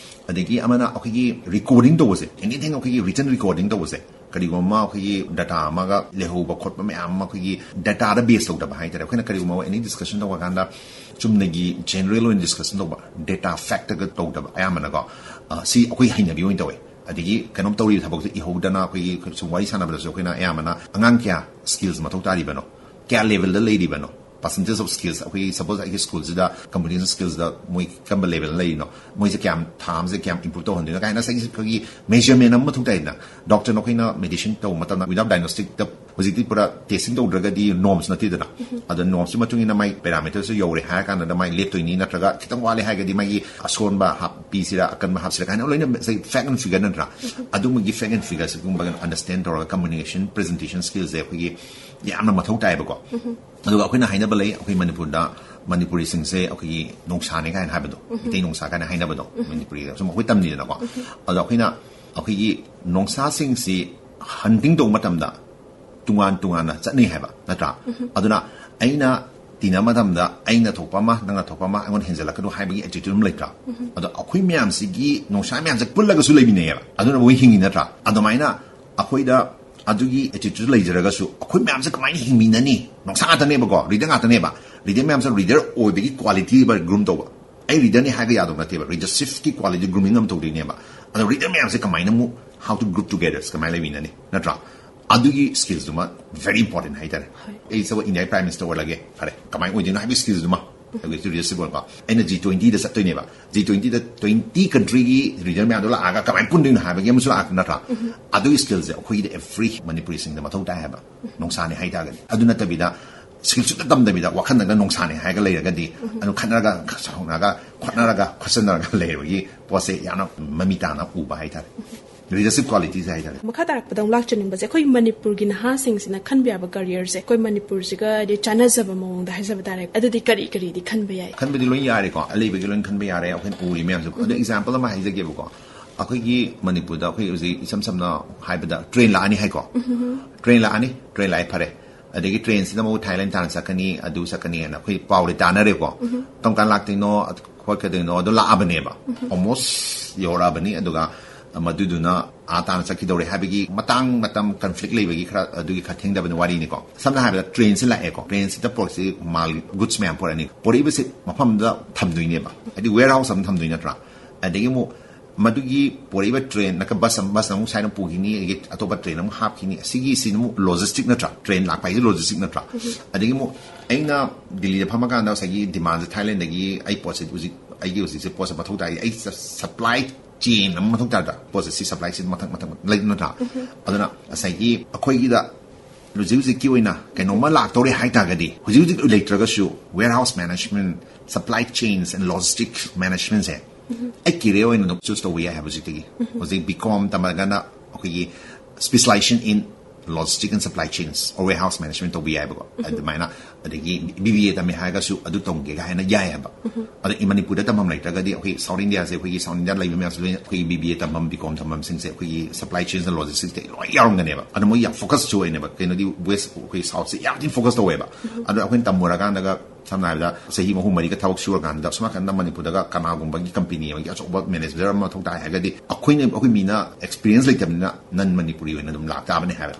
ꯑꯗꯒꯤ ꯑꯃꯅ ꯑꯩꯈꯣꯏꯒꯤ ꯔꯤꯀꯣꯔꯗꯤꯡ ꯇꯧꯕꯁꯦ, ꯑꯦꯅꯤꯊꯤꯡ ꯑꯩꯈꯣꯏꯒꯤ ꯔꯤꯇꯟ ꯔꯤꯀꯣꯔꯗꯤꯡ ꯇꯧꯕꯁꯦ, ꯀꯔꯤꯒꯨꯝꯕ ꯑꯃ ꯑꯩꯈꯣꯏꯒꯤ ꯗꯇꯥ ꯑꯃꯒ ꯂꯩꯍꯧꯕ ꯈꯣꯠꯄ ꯃꯌꯥꯝ ꯑꯃ ꯑꯩꯈꯣꯏꯒꯤ ꯗꯇꯥꯗ ꯕꯦꯁ ꯇꯧꯗꯕ ꯍꯥꯏꯇꯥꯔꯦ꯫ ꯑꯩꯈꯣꯏꯅ ꯀꯔꯤꯒꯨꯝꯕ ꯑꯦꯅꯤ ꯗꯤꯁꯀꯁꯟ ꯇꯧꯕ ꯀꯥꯟꯗ ꯆꯨꯝꯅꯒꯤ ꯖꯦꯅꯔꯦꯜ ꯑꯣꯏꯅ ꯗꯤꯁꯀꯁꯟ ꯇꯧꯕ, ꯗꯦꯇꯥ ꯐꯦꯛꯇꯒ ꯇꯧꯗꯕ ꯑꯌꯥꯝꯕꯅꯀꯣ, ꯑ, ꯁꯤ ꯑꯩꯈꯣꯏ ꯍꯩꯅꯕꯤ ꯑꯣꯏꯅ ꯇꯧꯋꯦ꯫ ꯑꯗꯒꯤ ꯀꯩꯅꯣꯝ ꯇꯧꯔꯤꯕ ꯊꯕꯛꯇꯣ ꯏꯍꯧꯗꯅ ꯑꯩꯈꯣꯏꯒꯤ ꯁꯨꯝ ꯋꯥꯔꯤ ꯁꯥꯟꯅꯕꯗꯁꯨ ꯑꯩꯈꯣꯏꯅ ꯑꯌꯥꯝꯕꯅ ꯑꯉꯥꯡ ꯀꯌꯥ ꯁ꯭ꯀꯤꯜꯁ ꯃꯊꯧ ꯇꯥꯔꯤꯕꯅꯣ, ꯀꯌꯥ ꯂꯦꯚꯦꯜꯗ ꯂꯩꯔꯤꯕꯅꯣ, ꯄꯥꯔꯁꯦꯟꯇꯦꯖ ꯑꯣꯐ ꯁ꯭ꯀꯤꯜꯁ, ꯑꯩꯈꯣꯏꯒꯤ ꯁꯄꯣꯁ ꯑꯩꯒꯤ ꯁ꯭ꯀꯨꯜꯁꯤꯗ ꯀꯝꯄ꯭ꯌꯨꯇꯔ ꯁ꯭ꯀꯤꯜꯁꯗ ꯃꯣꯏ ꯀꯔꯝꯕ ꯂꯦꯚꯦꯜꯗ ꯂꯩꯔꯤꯅꯣ, ꯃꯣꯏꯁꯦ ꯀꯌꯥꯝ, ꯊꯥ ꯑꯃꯁꯦ ꯀꯌꯥꯝ ꯏꯝꯄ꯭ꯔꯨꯞ ꯇꯧꯍꯟꯗꯣꯏꯅꯣ ꯀꯥꯏꯅ ꯉꯁꯥꯏꯒꯤ ꯑꯩꯈꯣꯏꯒꯤ ꯃꯦꯖꯔꯃꯦꯟ ꯑꯃ ꯃꯊꯧ ꯇꯥꯏꯗꯅ꯫ ꯗꯣꯛꯇꯔꯅ ꯑꯩꯈꯣꯏꯅ ꯃꯦꯗꯤꯁꯤꯟ ꯇꯧꯕ ꯃꯇꯝꯗ without diagnostic ꯇ ꯍꯧꯖꯤꯛꯇꯤ ꯄꯨꯔꯥ ꯇꯦꯁꯇꯤꯡ ꯇꯧꯗ꯭ꯔꯒꯗꯤ ꯅꯣꯔꯝꯁ ꯅꯠꯇꯦꯗꯅ꯫ ꯑꯗꯣ ꯅꯣꯔꯝꯁꯀꯤ ꯃꯇꯨꯡ ꯏꯟꯅ ꯃꯥꯏ ꯄꯦꯔꯥꯃꯤꯇꯔꯁꯨ ꯌꯧꯔꯦ ꯍꯥꯏꯔ ꯀꯥꯟꯗ ꯃꯥꯏ ꯂꯦꯞꯇꯣꯏꯅꯤ, ꯅꯠꯇ꯭ꯔꯒ ꯈꯤꯇꯪ ꯋꯥꯠꯂꯦ ꯍꯥꯏꯔꯒꯗꯤ ꯃꯥꯒꯤ ꯑꯁꯣꯟꯕ ꯍꯥꯞꯄꯤꯁꯤꯔꯥ, ꯑꯀꯟꯕ ꯍꯥꯞꯁꯤꯔꯥ ꯀꯥꯏꯅ ꯂꯣꯏꯅ ꯉꯁꯥꯏ ꯐꯦꯛ ꯑꯦꯟ ꯐꯤꯒꯔ ꯅꯠꯇ꯭ꯔꯥ? ꯑꯗꯨꯝꯕꯒꯤ ꯐꯦꯛ ꯑꯦꯟ ꯐꯤꯒꯔꯁꯤꯒꯨꯝꯕ ꯑꯟꯗꯔꯁ꯭ꯇꯦꯟ ꯇꯧꯔꯒ ꯀꯝꯃ꯭ꯌꯨꯅꯤꯀꯦꯁꯟ ꯄ꯭ꯔꯖꯦꯟꯇꯦꯁꯟ ꯁ꯭ꯀꯤꯜꯁꯦ ꯑꯩꯈꯣꯏꯒꯤ ꯌꯥꯝꯅ ꯃꯊꯧ ꯇꯥꯏꯌꯦꯕꯀꯣ꯫ ꯑꯗꯨꯒ ꯑꯩꯈꯣꯏꯅ ꯍꯥꯏꯅꯕ ꯂꯩ, ꯑꯩꯈꯣꯏ ꯃꯅꯤꯄꯨꯔꯗ ꯃꯅꯤꯄꯨꯔꯤꯁꯤꯡꯁꯦ ꯑꯩꯈꯣꯏꯒꯤ ꯅꯣꯡꯁꯥꯅꯦ ꯀꯥꯏꯅ ꯍꯥꯏꯕꯗꯣ, ꯃꯩꯇꯩ ꯅꯣꯡꯁꯥ ꯀꯥꯏꯅ ꯍꯥꯏꯅꯕꯗꯣ, ꯃꯅꯤꯄꯨꯔꯤꯗ ꯁꯨꯝ ꯑꯩꯈꯣꯏ ꯇꯝꯃꯤꯗꯅꯀꯣ꯫ ꯑꯗꯣ ꯑꯩꯈꯣꯏꯅ ꯑꯩꯈꯣꯏꯒꯤ ꯅꯣꯡꯁꯥꯁꯤꯡꯁꯤ ꯍꯟꯇꯤꯡ ꯇꯧꯕ ꯃꯇꯝꯗ ꯇꯣꯉꯥꯟ ꯇꯣꯉꯥꯟꯅ ꯆꯠꯅꯩ ꯍꯥꯏꯕ ꯅꯠꯇ꯭ꯔꯥ? ꯑꯗꯨꯅ ꯑꯩꯅ ꯇꯤꯟꯅꯕ ꯃꯇꯝꯗ ꯑꯩꯅ ꯊꯣꯛꯄ ꯑꯃ, ꯅꯪꯅ ꯊꯣꯛꯄ ꯑꯃ, ꯑꯩꯉꯣꯟꯗ ꯍꯦꯟꯖꯜꯂꯛꯀꯅꯨ ꯍꯥꯏꯕꯒꯤ ꯑꯦꯇꯤꯇ꯭ꯌꯨꯠ ꯑꯃ ꯂꯩꯇ꯭ꯔꯥ? ꯑꯗꯣ ꯑꯩꯈꯣꯏ ꯃꯌꯥꯝꯁꯤꯒꯤ ꯅꯣꯡꯁꯥ ꯃꯌꯥꯝꯁꯦ ꯄꯨꯜꯂꯒꯁꯨ ꯂꯩꯃꯤꯟꯅꯩꯌꯦꯕ, ꯑꯗꯨꯅ ꯃꯣꯏ ꯍꯤꯡꯉꯤ ꯅꯠꯇ꯭ꯔꯥ? ꯑꯗꯨꯃꯥꯏꯅ ꯑꯩꯈꯣꯏꯗ ꯑꯗꯨꯒꯤ ꯑꯦꯇꯤꯇ꯭ꯌꯨꯠ ꯂꯩꯖꯔꯒꯁꯨ ꯑꯩꯈꯣꯏ ꯃꯌꯥꯝꯁꯦ ꯀꯃꯥꯏꯅ ꯍꯤꯡꯃꯤꯟꯅꯅꯤ? ꯅꯣꯡꯁꯥ ꯉꯥꯛꯇꯅꯦꯕꯀꯣ, ꯔꯤꯗꯔ ꯉꯥꯛꯇꯅꯦꯕ꯫ ꯔꯤꯗꯔ ꯃꯌꯥꯝꯁꯦ ꯔꯤꯗꯔ ꯑꯣꯏꯕꯒꯤ ꯀ꯭ꯋꯥꯂꯤꯇꯤ ꯒ꯭ꯔꯨꯝ ꯇꯧꯕ꯫ ꯑꯩ ꯔꯤꯗꯔꯅꯤ ꯍꯥꯏꯕ ꯌꯥꯗꯧ ꯅꯠꯇꯦꯕ, ꯔꯤꯗꯔꯁꯤꯞꯀꯤ ꯀ꯭ꯋꯥꯂꯤꯇꯤ ꯒ꯭ꯔꯨꯃꯤꯡ ꯑꯃ ꯇꯧꯗꯣꯏꯅꯦꯕ꯫ ꯑꯗꯣ ꯔꯤꯗꯔ ꯃꯌꯥꯝꯁꯦ ꯀꯃꯥꯏꯅ ꯑꯃꯨꯛ, how to group together, ꯀꯃꯥꯏꯅ ꯂꯩꯃꯤꯟꯅꯅꯤ, ꯅꯠꯇ꯭ꯔꯥ? ꯑꯗꯨꯒꯤ ꯁ꯭ꯀꯤꯜꯁꯇꯨꯃ ꯚꯦꯔꯤ ꯏꯝꯄꯣꯔꯇꯦꯟ ꯍꯥꯏꯇꯥꯔꯦ꯫ ꯑꯩ ꯁꯕ ꯏꯟꯗꯤꯌꯥꯒꯤ ꯄ꯭ꯔꯥꯏꯝ ꯃꯤꯅꯤꯁꯇꯔ ꯑꯣꯏꯔꯒꯦ, ꯐꯔꯦ, ꯀꯃꯥꯏꯅ ꯑꯣꯏꯗꯣꯏꯅꯣ ꯍꯥꯏꯕꯒꯤ ꯁ꯭ꯀꯤꯜꯁꯇꯨꯃ, ꯍꯧꯖꯤꯛꯇꯤ ꯔꯤꯗꯔꯁꯤꯞ ꯑꯣꯏꯔꯀꯣ꯫ ꯑꯩꯅ ꯖꯤ ꯇ꯭ꯋꯦꯟꯇꯤꯗ ꯆꯠꯇꯣꯏꯅꯦꯕ, ꯖꯤ ꯇ꯭ꯋꯦꯟꯇꯤꯗ ꯇ꯭ꯋꯦꯟꯇꯤ ꯀꯟꯇ꯭ꯔꯤꯒꯤ ꯔꯤꯗꯔ ꯃꯌꯥꯝꯗꯣ ꯂꯥꯛꯑꯒ ꯀꯃꯥꯏꯅ ꯄꯨꯟꯗꯣꯏꯅꯣ ꯍꯥꯏꯕꯒꯤ ꯑꯃꯁꯨ ꯂꯥꯛꯑꯒ, ꯅꯠꯇ꯭ꯔꯥ? ꯑꯗꯨꯒꯤ ꯁ꯭ꯀꯤꯜꯁꯦ ꯑꯩꯈꯣꯏꯒꯤꯗꯤ ꯑꯦꯚ꯭ꯔꯤ ꯃꯅꯤꯄꯨꯔꯤꯁꯤꯡꯗ ꯃꯊꯧ ꯇꯥꯏ ꯍꯥꯏꯕ, ꯅꯣꯡꯁꯥꯅꯤ ꯍꯥꯏꯇꯥꯔꯒꯗꯤ꯫ ꯑꯗꯨ ꯅꯠꯇꯕꯤꯗ ꯁ꯭ꯀꯤꯜ ꯁꯨꯠꯇ ꯇꯝꯗꯕꯤꯗ ꯋꯥꯈꯜꯗ ꯅꯣꯡꯁꯥꯅꯤ ꯍꯥꯏꯔꯒ ꯂꯩꯔꯒꯗꯤ, ꯑꯗꯨꯝ ꯈꯠꯅꯔꯒ ꯁꯥꯎꯅꯔꯒ ꯈꯣꯠꯅꯔꯒ ꯈꯣꯠꯆꯟꯅꯔꯒ ꯂꯩꯕꯒꯤ ꯄꯣꯠꯁꯦ ꯌꯥꯝꯅ ꯃꯃꯤ ꯇꯥꯅ ꯎꯕ ꯍꯥꯏꯇꯥꯔꯦ꯫ ꯂꯤꯗꯔꯁꯤꯞ ꯀ꯭ꯋꯥꯂꯤꯇꯤꯁꯦ ꯍꯥꯏꯇꯥꯔꯦ꯫ ꯃꯈꯥ ꯇꯥꯔꯛꯄꯗ ꯑꯃꯨꯛ ꯂꯥꯛꯆꯅꯤꯡꯕꯁꯦ, ꯑꯩꯈꯣꯏ ꯃꯅꯤꯄꯨꯔꯒꯤ ꯅꯍꯥꯁꯤꯡꯁꯤꯅ ꯈꯟꯕ ꯌꯥꯕ ꯀꯦꯔꯤꯌꯔꯁꯦ, ꯑꯩꯈꯣꯏ ꯃꯅꯤꯄꯨꯔꯁꯤꯒ ꯍꯥꯏꯗꯤ ꯆꯥꯟꯅꯖꯕ ꯃꯑꯣꯡꯗ ꯍꯥꯏꯖꯕ ꯇꯥꯔꯦ, ꯑꯗꯨꯗꯤ ꯀꯔꯤ ꯀꯔꯤꯗꯤ ꯈꯟꯕ ꯌꯥꯏ? ꯈꯟꯕꯗꯤ ꯂꯣꯏ ꯌꯥꯔꯦꯀꯣ, ꯑꯂꯩꯕꯒꯤ ꯂꯣꯏ ꯈꯟꯕ ꯌꯥꯔꯦ, ꯑꯩꯈꯣꯏꯅ ꯎꯔꯤ ꯃꯌꯥꯝꯁꯦ꯫ ꯑꯗꯣ ꯑꯦꯛꯖꯥꯝꯄꯜ ꯑꯃ ꯍꯥꯏꯖꯒꯦꯕꯀꯣ, ꯑꯩꯈꯣꯏꯒꯤ ꯃꯅꯤꯄꯨꯔꯗ ꯑꯩꯈꯣꯏ ꯍꯧꯖꯤꯛ ꯏꯁꯝ ꯁꯝꯅ ꯍꯥꯏꯕꯗ ꯇ꯭ꯔꯦꯟ ꯂꯥꯛꯑꯅꯤ ꯍꯥꯏꯀꯣ꯫ ꯇ꯭ꯔꯦꯟ ꯂꯥꯛꯑꯅꯤ, ꯇ꯭ꯔꯦꯟ ꯂꯥꯛꯑꯦ, ꯐꯔꯦ꯫ ꯑꯗꯒꯤ ꯇ꯭ꯔꯦꯟꯁꯤꯗ ꯑꯃꯨꯛ ꯊꯥꯏꯂꯦꯟ ꯇꯥꯟꯅ ꯆꯠꯀꯅꯤ, ꯑꯗꯨ ꯆꯠꯀꯅꯤ ꯍꯥꯏꯅ ꯑꯩꯈꯣꯏ ꯄꯥꯎꯗꯤ ꯇꯥꯅꯔꯦꯀꯣ꯫ ꯀꯔꯝ ꯀꯥꯟ ꯂꯥꯛꯇꯣꯏꯅꯣ, ꯈꯣꯠꯀꯗꯣꯏꯅꯣ, ꯑꯗꯣ ꯂꯥꯛꯑꯕꯅꯦꯕ, ꯑꯣꯜꯃꯣꯁ ꯌꯧꯔꯛꯑꯕꯅꯤ꯫ ꯑꯗꯨꯒ ꯃꯗꯨꯗꯨꯅ ꯑꯥ ꯇꯥꯟꯅ ꯆꯠꯈꯤꯗꯧꯔꯦ ꯍꯥꯏꯕꯒꯤ ꯃꯇꯥꯡ, ꯃꯇꯝ ꯀꯟꯐ꯭ꯂꯤꯛ ꯂꯩꯕꯒꯤ ꯈꯔ, ꯑꯗꯨꯒꯤ ꯈꯔ ꯊꯦꯡꯗꯕꯅꯤ ꯋꯥꯔꯤꯅꯤꯀꯣ꯫ ꯁꯝꯅ ꯍꯥꯏꯔꯕꯗ ꯇ꯭ꯔꯦꯟꯁꯤ ꯂꯥꯛꯑꯦꯀꯣ, ꯇ꯭ꯔꯦꯟꯁꯤꯗ ꯄꯣꯔꯛꯁꯤ ꯃꯥꯜ, ꯒꯨꯗꯁ ꯃꯌꯥꯝ ꯄꯨꯔꯛꯑꯅꯤ꯫ ꯄꯨꯔꯛꯏꯕꯁꯤ ꯃꯐꯝꯗ ꯊꯝꯗꯣꯏꯅꯦꯕ, ꯍꯥꯏꯗꯤ ꯋꯦꯌꯔ ꯍꯥꯎꯁ ꯑꯃ ꯊꯝꯗꯣꯏ ꯅꯠꯇ꯭ꯔꯥ? ꯑꯗꯒꯤ ꯑꯃꯨꯛ ꯃꯗꯨꯒꯤ ꯄꯨꯔꯛꯏꯕ ꯇ꯭ꯔꯦꯟ, ꯅꯠꯇ꯭ꯔꯒ ꯕꯁ ꯑꯃ, ꯕꯁ ꯑꯃꯨꯛ ꯁꯥꯏꯅ ꯄꯨꯈꯤꯅꯤ, ꯑꯗꯒꯤ ꯑꯇꯣꯞꯄ ꯇ꯭ꯔꯦꯟ ꯑꯃꯨꯛ ꯍꯥꯞꯈꯤꯅꯤ꯫ ꯑꯁꯤꯒꯤꯁꯤꯅ ꯑꯃꯨꯛ ꯂꯣꯖꯤꯁꯇꯤꯛ ꯅꯠꯇ꯭ꯔꯥ? ꯇ꯭ꯔꯦꯟ ꯂꯥꯛꯄ ꯍꯥꯏꯁꯦ ꯂꯣꯖꯤꯁꯇꯤꯛ ꯅꯠꯇ꯭ꯔꯥ? ꯑꯗꯒꯤ ꯑꯃꯨꯛ ꯑꯩꯅ ꯗꯤꯜꯂꯤꯗ ꯐꯝꯃꯀꯥꯟꯗ ꯉꯁꯥꯏꯒꯤ ꯗꯤꯃꯥꯟꯁꯦ ꯊꯥꯏꯂꯦꯟꯗꯒꯤ ꯑꯩ ꯄꯣꯠꯁꯦ ꯍꯧꯖꯤꯛ, ꯑꯩꯒꯤ ꯍꯧꯖꯤꯛꯁꯦ ꯄꯣꯠꯁꯦ ꯃꯊꯧ ꯇꯥꯏ, ꯑꯩ ꯁꯄ꯭ꯂꯥꯏ ꯆꯦꯟ ꯑꯃ ꯃꯊꯧ ꯇꯥꯗ꯭ꯔꯥ? ꯄꯣꯠꯁꯦ ꯁꯤ ꯁꯄ꯭ꯂꯥꯏ ꯆꯦꯟ ꯃꯊꯪ ꯃꯊꯪ ꯂꯩ ꯅꯠꯇ꯭ꯔꯥ? ꯑꯗꯨꯅ ꯉꯁꯥꯏꯒꯤ ꯑꯩꯈꯣꯏꯒꯤꯗ ꯍꯧꯖꯤꯛ ꯍꯧꯖꯤꯛꯀꯤ ꯑꯣꯏꯅ ꯀꯩꯅꯣꯝꯃ ꯂꯥꯛꯇꯧꯔꯦ ꯍꯥꯏꯇꯥꯔꯒꯗꯤ, ꯍꯧꯖꯤꯛ ꯍꯧꯖꯤꯛ ꯂꯩꯇ꯭ꯔꯒꯁꯨ warehouse management, supply chains and logistics managementꯁꯦ ꯑꯩ ꯀꯦꯔꯤꯌꯔ ꯑꯣꯏꯅ ꯑꯗꯨꯝ ꯆꯨꯁ ꯇꯧꯕ ꯌꯥꯏ ꯍꯥꯏꯕ꯫ ꯍꯧꯖꯤꯛꯇꯒꯤ ꯍꯧꯖꯤꯛ ꯕꯤ ꯀꯣꯝ ꯇꯝꯃꯒꯅ ꯑꯩꯈꯣꯏꯒꯤ specialization in logistic and supply chains or warehouse management ꯇꯧꯕ ꯌꯥꯏꯕꯀꯣ꯫ ꯑꯗꯨꯃꯥꯏꯅ, ꯑꯗꯒꯤ ꯕꯤ ꯕꯤ ꯑꯦ ꯇꯝꯃꯦ ꯍꯥꯏꯔꯒꯁꯨ ꯑꯗꯨ ꯇꯝꯒꯦꯒ ꯍꯥꯏꯅ ꯌꯥꯏ ꯍꯥꯏꯕ꯫ ꯑꯗ ꯃꯅꯤꯄꯨꯔꯗ ꯇꯝꯐꯝ ꯂꯩꯇ꯭ꯔꯒꯗꯤ ꯑꯩꯈꯣꯏ ꯁꯥꯎꯠ ꯏꯟꯗꯤꯌꯥꯁꯦ, ꯑꯩꯈꯣꯏꯒꯤ ꯁꯥꯎꯠ ꯏꯟꯗꯤꯌꯥ ꯂꯩꯕ ꯃꯌꯥꯝꯁꯦ ꯂꯣꯏꯅ ꯑꯩꯈꯣꯏꯒꯤ ꯕꯤ ꯕꯤ ꯑꯦ ꯇꯝꯐꯝ, ꯕꯤ ꯀꯣꯝ ꯇꯝꯐꯝꯁꯤꯡꯁꯦ ꯑꯩꯈꯣꯏꯒꯤ ꯁꯄ꯭ꯂꯥꯏ ꯆꯦꯟꯁ ꯂꯣꯖꯤꯁꯇꯤꯛꯁꯇ ꯂꯣꯏ ꯌꯥꯎꯔꯝꯒꯅꯦꯕ꯫ ꯑꯗ ꯃꯣꯏ ꯌꯥꯝ ꯐꯣꯀꯁꯁꯨ ꯑꯣꯏꯅꯦꯕ, ꯀꯩꯅꯣꯗꯤ ꯋꯦꯁ, ꯑꯩꯈꯣꯏ ꯁꯥꯎꯠꯁꯦ ꯌꯥꯝ ꯊꯤꯅ ꯐꯣꯀꯁ ꯇꯧꯋꯦꯕ꯫ ꯑꯗꯣ ꯑꯩꯈꯣꯏꯅ ꯇꯝꯃꯨꯔꯀꯥꯟꯗꯒ ꯁꯝꯅ ꯍꯥꯏꯔꯕꯗ ꯆꯍꯤ ꯑꯍꯨꯝ ꯃꯔꯤꯒ ꯊꯕꯛ ꯁꯨꯔꯀꯥꯟꯗ ꯁꯣꯝ ꯅꯥꯀꯟꯗ ꯃꯅꯤꯄꯨꯔꯗꯒ ꯀꯅꯥꯒꯨꯝꯕꯒꯤ ꯀꯝꯄꯦꯅꯤ ꯑꯃꯒꯤ ꯑꯆꯧꯕ ꯃꯦꯅꯦꯖꯔ ꯑꯃ ꯃꯊꯧ ꯇꯥꯏ ꯍꯥꯏꯔꯒꯗꯤ, ꯑꯩꯈꯣꯏꯅ, ꯑꯩꯈꯣꯏ ꯃꯤꯅ ꯑꯦꯛꯁꯄꯤꯔꯤꯌꯦꯟꯁ ꯂꯩꯇꯕꯅꯤꯅ ꯅꯟ ꯃꯅꯤꯄꯨꯔꯤ ꯑꯣꯏꯅ ꯑꯗꯨꯝ ꯂꯥꯛꯇꯥꯕꯅꯤ ꯍꯥꯏꯕ꯫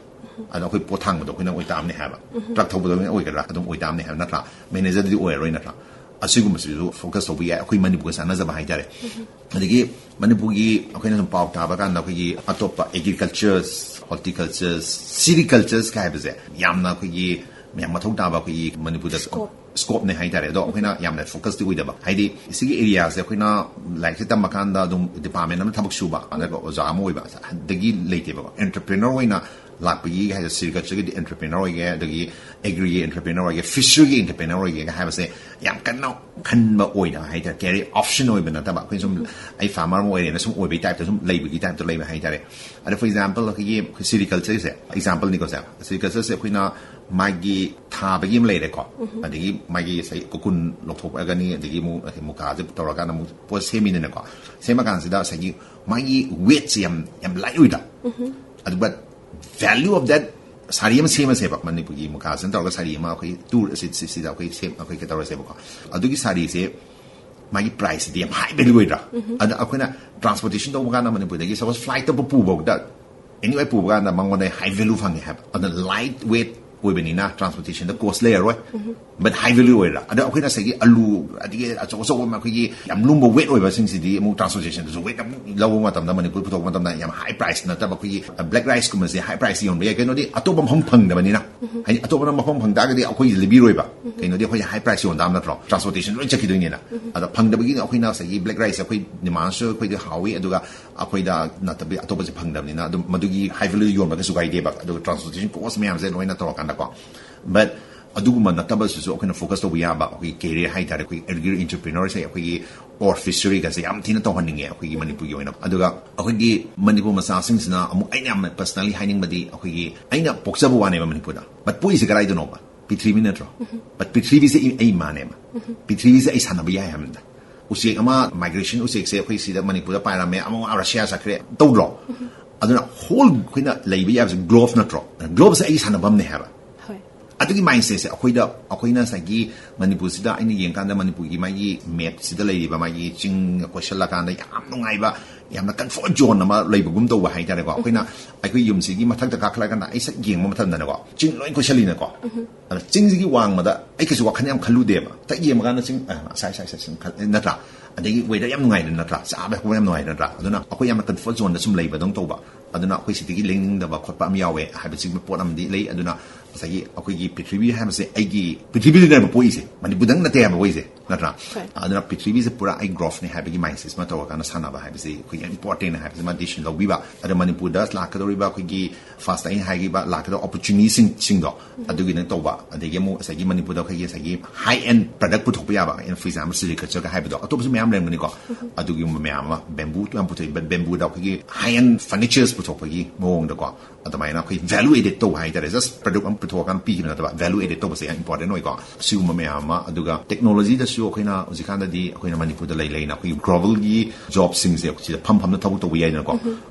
ꯑꯗꯣ ꯑꯩꯈꯣꯏ ꯄꯣꯠ ꯊꯥꯡꯕꯗꯣ ꯑꯩꯈꯣꯏꯅ ꯑꯣꯏꯇꯥꯕꯅꯤ ꯍꯥꯏꯕ, ꯇ꯭ꯔꯛ ꯊꯧꯕꯗꯣ ꯑꯩꯈꯣꯏꯅ ꯑꯣꯏꯒꯗ꯭ꯔꯥ? ꯑꯗꯨꯝ ꯑꯣꯏꯇꯥꯕꯅꯤ ꯍꯥꯏꯕ ꯅꯠꯇ꯭ꯔꯥ? ꯃꯦꯅꯦꯖꯔꯗꯤ ꯑꯣꯏꯔꯔꯣꯏ ꯅꯠꯇ꯭ꯔꯥ? ꯑꯁꯤꯒꯨꯝꯕꯁꯤꯁꯨ ꯐꯣꯀꯁ ꯇꯧꯕ ꯌꯥꯏ, ꯑꯩꯈꯣꯏ ꯃꯅꯤꯄꯨꯔꯒ ꯆꯥꯟꯅꯖꯕ ꯍꯥꯏꯇꯥꯔꯦ꯫ ꯑꯗꯒꯤ ꯃꯅꯤꯄꯨꯔꯒꯤ ꯑꯩꯈꯣꯏꯅ ꯁꯨꯝ ꯄꯥꯎ ꯇꯥꯕ ꯀꯥꯟꯗ ꯑꯩꯈꯣꯏꯒꯤ ꯑꯇꯣꯞꯄ ꯑꯦꯒ꯭ꯔꯤꯀꯜꯆꯔꯁ, ꯍꯣꯔꯇꯤꯀꯜꯆꯔꯁ, ꯁꯤꯔꯤꯀꯜꯆꯔꯁꯀ ꯍꯥꯏꯕꯁꯦ ꯌꯥꯝꯅ ꯑꯩꯈꯣꯏꯒꯤ ꯃꯌꯥꯝ ꯃꯊꯧ ꯇꯥꯕ ꯑꯩꯈꯣꯏꯒꯤ ꯃꯅꯤꯄꯨꯔꯗ ꯁ꯭ꯀꯣꯞꯅꯦ ꯍꯥꯏꯇꯥꯔꯦ꯫ ꯑꯗꯣ ꯑꯩꯈꯣꯏꯅ ꯌꯥꯝꯅ ꯐꯣꯀꯁꯇꯤ ꯑꯣꯏꯗꯕ, ꯍꯥꯏꯗꯤ ꯁꯤꯒꯤ ꯑꯦꯔꯤꯌꯥꯁꯦ ꯑꯩꯈꯣꯏꯅ ꯂꯥꯏꯔꯤꯛꯁꯦ ꯇꯝꯕ ꯀꯥꯟꯗ ꯑꯗꯨꯝ ꯗꯤꯄꯥꯔꯠꯃꯦꯟ ꯑꯃ ꯊꯕꯛ ꯁꯨꯕ, ꯅꯠꯇ꯭ꯔꯒ ꯑꯣꯖꯥ ꯑꯃ ꯑꯣꯏꯕ, ꯑꯗꯒꯤ ꯂꯩꯇꯦꯕꯀꯣ꯫ ꯑꯦꯟꯇꯔꯄ꯭ꯔꯦꯅꯔ ꯑꯣꯏꯅ ꯂꯥꯛꯄꯒꯤ ꯍꯥꯏꯗꯤ ꯁꯤꯔꯤꯀꯜꯆꯔꯒꯤꯗꯤ ꯑꯦꯟꯇꯔꯄ꯭ꯔꯤꯅꯔ ꯑꯣꯏꯒꯦ, ꯑꯗꯒꯤ ꯑꯦꯒ꯭ꯔꯤꯒꯤ ꯑꯦꯟꯇꯔꯄ꯭ꯔꯤꯅꯔ ꯑꯣꯏꯒꯦ, ꯐꯤꯁꯔꯤꯒꯤ ꯑꯦꯟꯇꯔꯄ꯭ꯔꯤꯅꯔ ꯑꯣꯏꯒꯦ ꯍꯥꯏꯕꯁꯦ ꯌꯥꯝ ꯀꯟꯅ ꯈꯟꯕ ꯑꯣꯏꯗꯕ ꯍꯥꯏꯇꯥꯔꯦ꯫ ꯀꯦꯔꯤꯌꯔ ꯑꯣꯞꯁꯟ ꯑꯣꯏꯕ ꯅꯠꯇꯕ, ꯑꯩꯈꯣꯏ ꯁꯨꯝ ꯑꯩ ꯐꯥꯔꯃꯔ ꯑꯃ ꯑꯣꯏꯔꯦꯅ ꯁꯨꯝ ꯑꯣꯏꯕꯒꯤ ꯇꯥꯏꯞꯇ ꯁꯨꯝ ꯂꯩꯕꯒꯤ ꯇꯥꯏꯞꯇ ꯂꯩꯕ ꯍꯥꯏꯇꯥꯔꯦ꯫ ꯑꯗ for example ꯑꯩꯈꯣꯏꯒꯤ ꯁꯤꯔꯤꯀꯜꯆꯔꯁꯦ ꯑꯦꯛꯖꯥꯝꯄꯜꯅꯤꯀꯣ ꯁꯦ, ꯁꯤꯔꯤꯀꯜꯆꯔꯁꯦ ꯑꯩꯈꯣꯏꯅ ꯃꯥꯒꯤ ꯊꯥꯕꯒꯤ ꯑꯃ ꯂꯩꯔꯦꯀꯣ, ꯑꯗꯒꯤ ꯃꯥꯒꯤ ꯉꯁꯥꯏ ꯀꯣꯀꯨꯟ ꯂꯧꯊꯣꯛꯑꯒꯅꯤ, ꯑꯗꯒꯤ ꯑꯃꯨꯛ ꯃꯨꯀꯥꯁꯦ ꯇꯧꯔꯀꯥꯟꯗ ꯑꯃꯨꯛ ꯄꯣꯠ ꯁꯦꯝꯃꯤꯗꯅꯀꯣ꯫ ꯁꯦꯝꯃꯀꯥꯟꯁꯤꯗ ꯉꯁꯥꯏꯒꯤ ꯃꯥꯒꯤ ꯋꯦꯠꯁꯦ ꯌꯥꯝ ꯌꯥꯝ ꯂꯥꯏꯠ ꯑꯣꯏꯗ, ꯑꯗꯨꯒ value of that ꯁꯥꯔꯤ ꯑꯃ ꯁꯦꯝꯃꯁꯦꯕ, ꯃꯅꯤꯄꯨꯔꯒꯤ ꯃꯨꯀꯥꯁꯤꯅ ꯇꯧꯔꯒ ꯁꯥꯔꯤ ꯑꯃ ꯑꯩꯈꯣꯏ ꯇꯨꯔ ꯑꯁꯤ ꯁꯤꯗ ꯑꯩꯈꯣꯏ ꯁꯦꯝ ꯑꯩꯈꯣꯏ ꯀꯩ ꯇꯧꯔꯁꯦꯕꯀꯣ꯫ ꯑꯗꯨꯒꯤ ꯁꯥꯔꯤꯁꯦ ꯃꯥꯒꯤ ꯄ꯭ꯔꯥꯏꯁꯁꯤꯗꯤ ꯌꯥꯝ ꯍꯥꯏ ꯚꯦꯂꯨ ꯑꯣꯏꯗ꯭ꯔꯥ? ꯑꯗ ꯑꯩꯈꯣꯏꯅ ꯇ꯭ꯔꯥꯟꯁꯄꯣꯔꯇꯦꯁꯟ ꯇꯧꯕ ꯀꯥꯟꯗ ꯃꯅꯤꯄꯨꯔꯗꯒꯤ ꯁꯄꯣꯁ ꯐ꯭ꯂꯥꯏꯠꯇ ꯄꯨꯐꯥꯎꯗ ꯑꯦꯅꯤꯋꯦ ꯄꯨꯕ ꯀꯥꯟꯗ ꯃꯉꯣꯟꯗ ꯍꯥꯏ ꯚꯦꯂꯨ ꯐꯪꯉꯦ ꯍꯥꯏꯕ꯫ ꯑꯗꯨꯅ ꯂꯥꯏꯠ ꯋꯦꯠ ꯑꯣꯏꯕꯅꯤꯅ ꯇ꯭ꯔꯥꯟꯁꯄꯣꯔꯇꯦꯁꯟꯗ ꯀꯣꯁ ꯂꯩꯔꯔꯣꯏ, ꯕꯠ ꯍꯥꯏ ꯚꯦꯂꯨ ꯑꯣꯏꯔꯥ꯫ ꯑꯗ ꯑꯩꯈꯣꯏꯅ ꯉꯁꯥꯏꯒꯤ ꯑꯂꯨ, ꯑꯗꯒꯤ ꯑꯆꯧ ꯑꯆꯧꯕ ꯑꯩꯈꯣꯏꯒꯤ ꯌꯥꯝ ꯂꯨꯝꯕ ꯋꯦꯠ ꯑꯣꯏꯕꯁꯤꯡꯁꯤꯗꯤ ꯑꯃꯨꯛ ꯇ꯭ꯔꯥꯟꯁꯄꯣꯔꯇꯦꯁꯟꯗꯁꯨ ꯋꯦꯠ ꯑꯃꯨꯛ ꯂꯧꯕ ꯃꯇꯝꯗ ꯃꯅꯤꯄꯨꯔ ꯄꯨꯊꯣꯛꯄ ꯃꯇꯝꯗ ꯌꯥꯝ ꯍꯥꯏ ꯄ꯭ꯔꯥꯏꯁ ꯅꯠꯇꯕ ꯑꯩꯈꯣꯏꯒꯤ ꯕ꯭ꯂꯦꯛ ꯔꯥꯏꯁꯀꯨꯝꯕꯁꯦ ꯍꯥꯏ ꯄ꯭ꯔꯥꯏꯁ ꯌꯣꯟꯕ ꯌꯥꯏ꯫ ꯀꯩꯅꯣꯗꯤ ꯑꯇꯣꯞꯄ ꯃꯐꯝ ꯐꯪꯗꯕꯅꯤꯅ, ꯍꯥꯏꯗꯤ ꯑꯇꯣꯞꯄ ꯃꯐꯝ ꯐꯪ ꯇꯥꯔꯒꯗꯤ ꯑꯩꯈꯣꯏꯁꯦ ꯂꯩꯕꯤꯔꯣꯏꯕ꯫ ꯀꯩꯅꯣꯗꯤ ꯑꯩꯈꯣꯏ ꯍꯥꯏ ꯄ꯭ꯔꯥꯏꯁ ꯌꯣꯟ ꯇꯥꯕ ꯅꯠꯇ꯭ꯔꯣ? ꯇ꯭ꯔꯥꯟꯁꯄꯣꯔꯇꯦꯁꯟ ꯂꯣꯏ ꯆꯠꯈꯤꯗꯣꯏꯅꯤꯅ꯫ ꯑꯗ ꯐꯪꯗꯕꯒꯤꯗꯤ ꯑꯩꯈꯣꯏꯅ ꯉꯁꯥꯏꯒꯤ ꯕ꯭ꯂꯦꯛ ꯔꯥꯏꯁ ꯑꯩꯈꯣꯏ ꯗꯤꯃꯥꯟꯁꯨ ꯑꯩꯈꯣꯏꯗꯤ ꯍꯥꯎꯏ, ꯑꯗꯨꯒ ꯑꯩꯈꯣꯏꯗ ꯅꯠꯇꯕꯤ ꯑꯇꯣꯞꯄꯁꯦ ꯐꯪꯗꯕꯅꯤꯅ ꯑꯗꯨꯝ ꯃꯗꯨꯒꯤ ꯍꯥꯏ ꯚꯦꯂꯨ ꯌꯣꯟꯕ ꯀꯩꯁꯨ ꯀꯥꯏꯗꯦꯕ꯫ ꯑꯗꯨꯒ ꯇ꯭ꯔꯥꯟꯁꯄꯣꯔꯇꯦꯁꯟ ꯀꯣꯁ ꯃꯌꯥꯝꯁꯦ ꯂꯣꯏꯅ ꯇꯧꯔꯀꯥꯟꯗꯀꯣ꯫ ꯕꯠ ꯑꯗꯨꯒꯨꯝꯕ ꯅꯠꯇꯕꯁꯤꯁꯨ ꯑꯩꯈꯣꯏꯅ ꯐꯣꯀꯁ ꯇꯧꯕ ꯌꯥꯕ ꯑꯩꯈꯣꯏꯒꯤ ꯀꯦꯔꯤꯌꯔ ꯍꯥꯏꯇꯥꯔꯦ, ꯑꯩꯈꯣꯏꯒꯤ ꯑꯦꯒ꯭ꯔꯤ ꯑꯦꯟꯇꯔꯄ꯭ꯔꯤꯅꯔꯁꯦ ꯑꯩꯈꯣꯏꯒꯤ ꯑꯣꯔ ꯐꯤꯁꯔꯤꯒꯁꯦ ꯌꯥꯝ ꯊꯤꯅ ꯇꯧꯍꯟꯅꯤꯡꯉꯦ ꯑꯩꯈꯣꯏꯒꯤ ꯃꯅꯤꯄꯨꯔꯒꯤ ꯑꯣꯏꯅ꯫ ꯑꯗꯨꯒ ꯑꯩꯈꯣꯏꯒꯤ ꯃꯅꯤꯄꯨꯔ ꯃꯆꯥꯁꯤꯡꯁꯤꯅ ꯑꯃꯨꯛ ꯑꯩꯅ ꯌꯥꯝꯅ ꯄꯔꯁꯅꯦꯜꯂꯤ ꯍꯥꯏꯅꯤꯡꯕꯗꯤ ꯑꯩꯈꯣꯏꯒꯤ ꯑꯩꯅ ꯄꯣꯛꯆꯕ ꯋꯥꯅꯦꯕ ꯃꯅꯤꯄꯨꯔꯗ, ꯕꯠ ꯄꯣꯛꯏꯁꯦ ꯀꯗꯥꯏꯗꯅꯣꯕ? ꯄ꯭ꯔꯤꯊꯤꯕꯤꯅ ꯅꯠꯇ꯭ꯔꯣ? ꯕꯠ ꯄ꯭ꯔꯤꯊꯤꯕꯤꯁꯦ ꯑꯩ ꯑꯩ ꯏꯃꯥꯅꯦꯕ꯫ ꯄ꯭ꯔꯤꯊꯤꯕꯤꯁꯦ ꯑꯩ ꯁꯥꯟꯅꯕ ꯌꯥꯏ ꯍꯥꯏꯕꯅꯤꯗ꯫ ꯎꯆꯦꯛ ꯑꯃ, ꯃꯥꯏꯒ꯭ꯔꯦꯁꯟ ꯎꯆꯦꯛꯁꯦ ꯑꯩꯈꯣꯏ ꯁꯤꯗ ꯃꯅꯤꯄꯨꯔꯗ ꯄꯥꯏꯔꯝꯃꯦ, ꯑꯃ ꯔꯁꯤꯌꯥ ꯆꯠꯈ꯭ꯔꯦ ꯇꯧꯗ꯭ꯔꯣ? ꯑꯗꯨꯅ ꯍꯣꯜ ꯑꯩꯈꯣꯏꯅ ꯂꯩꯕ ꯌꯥꯕꯁꯦ ꯒ꯭ꯂꯣꯕ ꯅꯠꯇ꯭ꯔꯣ? ꯒ꯭ꯂꯣꯕꯁꯦ ꯑꯩꯒꯤ ꯁꯥꯟꯅꯐꯝꯅꯦ ꯍꯥꯏꯕ꯫ ꯍꯣꯏ꯫ ꯑꯗꯨꯒꯤ ꯃꯥꯏꯟꯁꯦꯠꯁꯦ ꯑꯩꯈꯣꯏꯗ, ꯑꯩꯈꯣꯏꯅ ꯉꯁꯥꯏꯒꯤ ꯃꯅꯤꯄꯨꯔꯁꯤꯗ ꯑꯩꯅ ꯌꯦꯡꯀꯥꯟꯗ ꯃꯅꯤꯄꯨꯔꯒꯤ ꯃꯥꯒꯤ ꯃꯦꯞꯁꯤꯗ ꯂꯩꯔꯤꯕ ꯃꯥꯒꯤ ꯆꯤꯡ ꯀꯣꯏꯁꯜꯂꯀꯥꯟꯗ ꯌꯥꯝ ꯅꯨꯡꯉꯥꯏꯕ, ꯌꯥꯝꯅ ꯀꯝꯐꯣꯔꯠ ꯖꯣꯟ ꯑꯃ ꯂꯩꯕꯒꯨꯝ ꯇꯧꯕ ꯍꯥꯏꯇꯥꯔꯦꯀꯣ꯫ ꯑꯩꯈꯣꯏꯅ ꯑꯩꯈꯣꯏ ꯌꯨꯝꯁꯤꯒꯤ ꯃꯊꯛꯇ ꯀꯥꯈꯠꯂꯀꯥꯟꯗ ꯑꯩ ꯁꯛ ꯌꯦꯡꯕ ꯃꯇꯝꯗꯅꯦꯀꯣ, ꯆꯤꯡ ꯂꯣꯏ ꯀꯣꯏꯁꯜꯂꯤꯅꯀꯣ꯫ ꯑꯗ ꯆꯤꯡꯁꯤꯒꯤ ꯋꯥꯡꯃꯗ ꯑꯩ ꯀꯩꯁꯨ ꯋꯥꯈꯜ ꯌꯥꯝ ꯈꯜꯂꯨꯗꯦꯕ꯫ ꯇꯛ ꯌꯦꯡꯕ ꯀꯥꯟꯗ ꯆꯤꯡ, ꯑ, ꯁꯥꯏ, ꯁꯥꯏ, ꯁꯥꯏ, ꯁꯥꯏ, ꯈꯜ-, ꯅꯠꯇ꯭ꯔꯥ? ꯑꯗꯒꯤ ꯋꯦꯗꯔ ꯌꯥꯝ ꯅꯨꯡꯉꯥꯏꯗꯅ, ꯅꯠꯇ꯭ꯔꯥ? ꯆꯥꯕ ꯊꯛꯄ ꯌꯥꯝ ꯅꯨꯡꯉꯥꯏꯗꯅ, ꯅꯠꯇ꯭ꯔꯥ? ꯑꯗꯨꯅ ꯑꯩꯈꯣꯏ ꯌꯥꯝꯅ ꯀꯝꯐꯣꯔꯠ ꯖꯣꯟꯗ ꯁꯨꯝ ꯂꯩꯕꯗꯧꯅ ꯇꯧꯕ꯫ ꯑꯗꯨꯅ ꯑꯩꯈꯣꯏ ꯁꯤꯗꯒꯤ ꯂꯦꯡꯅꯤꯡꯗꯕ ꯈꯣꯠꯄ ꯑꯃ ꯌꯥꯎꯋꯦ ꯍꯥꯏꯕꯁꯤꯒꯤ ꯄꯣꯠ ꯑꯃꯗꯤ ꯂꯩ꯫ ꯑꯗꯨꯅ ꯉꯁꯥꯏꯒꯤ ꯑꯩꯈꯣꯏꯒꯤ ꯄ꯭ꯔꯤꯊꯤꯕꯤ ꯍꯥꯏꯕꯁꯦ ꯑꯩꯒꯤ ꯄ꯭ꯔꯤꯊꯤꯕꯤꯗꯅꯦꯕ ꯄꯣꯛꯏꯁꯦ, ꯃꯅꯤꯄꯨꯔꯗꯪ ꯅꯠꯇꯦ ꯍꯥꯏꯕ ꯄꯣꯛꯏꯁꯦ, ꯅꯠꯇ꯭ꯔꯥ? ꯍꯣꯏ꯫ ꯑꯗꯨꯅ ꯄ꯭ꯔꯤꯊꯤꯕꯤꯁꯦ ꯄꯨꯔꯥ ꯑꯩ ꯒ꯭ꯔꯣꯐꯅꯦ ꯍꯥꯏꯕꯒꯤ ꯃꯥꯏꯟꯁꯦꯠ ꯑꯃ ꯇꯧꯔꯀꯥꯟꯗ ꯁꯥꯟꯅꯕ ꯍꯥꯏꯕꯁꯤ ꯑꯩꯈꯣꯏ ꯌꯥꯝ ꯏꯝꯄꯣꯔꯇꯦꯟ ꯍꯥꯏꯕꯁꯤꯃ ꯗꯤꯁꯤꯖꯟ ꯂꯧꯕꯤꯕ꯫ ꯑꯗ ꯃꯅꯤꯄꯨꯔꯗ ꯂꯥꯛꯀꯗꯧꯔꯤꯕ ꯑꯩꯈꯣꯏꯒꯤ ꯐꯥꯔꯁꯇ ꯑꯩꯅ ꯍꯥꯏꯈꯤꯕ ꯂꯥꯛꯀꯗꯕ ꯑꯣꯄꯣꯔꯆꯨꯅꯤꯇꯤꯁꯤꯡꯗꯣ ꯑꯗꯨꯒꯤ ꯅꯪ ꯇꯧꯕ, ꯑꯗꯒꯤ ꯑꯃꯨꯛ ꯉꯁꯥꯏꯒꯤ ꯃꯅꯤꯄꯨꯔꯗ ꯑꯩꯈꯣꯏꯒꯤ ꯉꯁꯥꯏꯒꯤ ꯍꯥꯏ ꯑꯦꯟ ꯄ꯭ꯔꯗꯛ ꯄꯨꯊꯣꯛꯄ ꯌꯥꯕ, for example, sericultureꯒ ꯍꯥꯏꯕꯗꯣ, ꯑꯇꯣꯞꯄꯁꯨ ꯃꯌꯥꯝ ꯂꯩꯔꯝꯒꯅꯤꯀꯣ꯫ ꯑꯗꯨꯒꯨꯝꯕ ꯃꯌꯥꯝ ꯑꯃ, ꯕꯦꯝꯕꯨ ꯌꯥꯝ ꯄꯨꯊꯣꯛꯏ, ꯕꯦꯝꯕꯨꯗ ꯑꯩꯈꯣꯏꯒꯤ ꯍꯥꯏ ꯑꯦꯟ ꯐꯔꯅꯤꯆꯔꯁ ꯄꯨꯊꯣꯛꯄꯒꯤ ꯃꯑꯣꯡꯗꯀꯣ, ꯑꯗꯨꯃꯥꯏꯅ ꯑꯩꯈꯣꯏ ꯚꯦꯂꯨ ꯑꯦꯗꯦꯠ ꯇꯧꯕ ꯍꯥꯏꯇꯥꯔꯦ꯫ ꯖꯁ ꯄ꯭ꯔꯗꯛ ꯑꯃ ꯄꯨꯊꯣꯛꯑꯀꯥꯟꯗ ꯄꯤꯈꯤꯕ ꯅꯠꯇꯕ, ꯚꯦꯂꯨ ꯑꯦꯗꯦꯠ ꯇꯧꯕꯁꯦ ꯌꯥꯝ ꯏꯝꯄꯣꯔꯇꯦꯟ ꯑꯣꯏꯀꯣ꯫ ꯁꯤꯒꯨꯝꯕ ꯃꯌꯥꯝ ꯑꯃ, ꯑꯗꯨꯒ ꯇꯦꯛꯅꯣꯂꯣꯖꯤꯗꯁꯨ ꯑꯩꯈꯣꯏꯅ ꯍꯧꯖꯤꯛꯀꯥꯟꯗꯗꯤ ꯑꯩꯈꯣꯏꯅ ꯃꯅꯤꯄꯨꯔꯗ ꯂꯩ ꯂꯩꯅ ꯑꯩꯈꯣꯏꯒꯤ ꯒ꯭ꯂꯣꯕꯦꯜꯒꯤ ꯖꯣꯕꯁꯤꯡꯁꯦ ꯁꯤꯗ ꯐꯝ ꯐꯝꯅ ꯊꯕꯛ ꯇꯧꯕ ꯌꯥꯏꯗꯅꯀꯣ꯫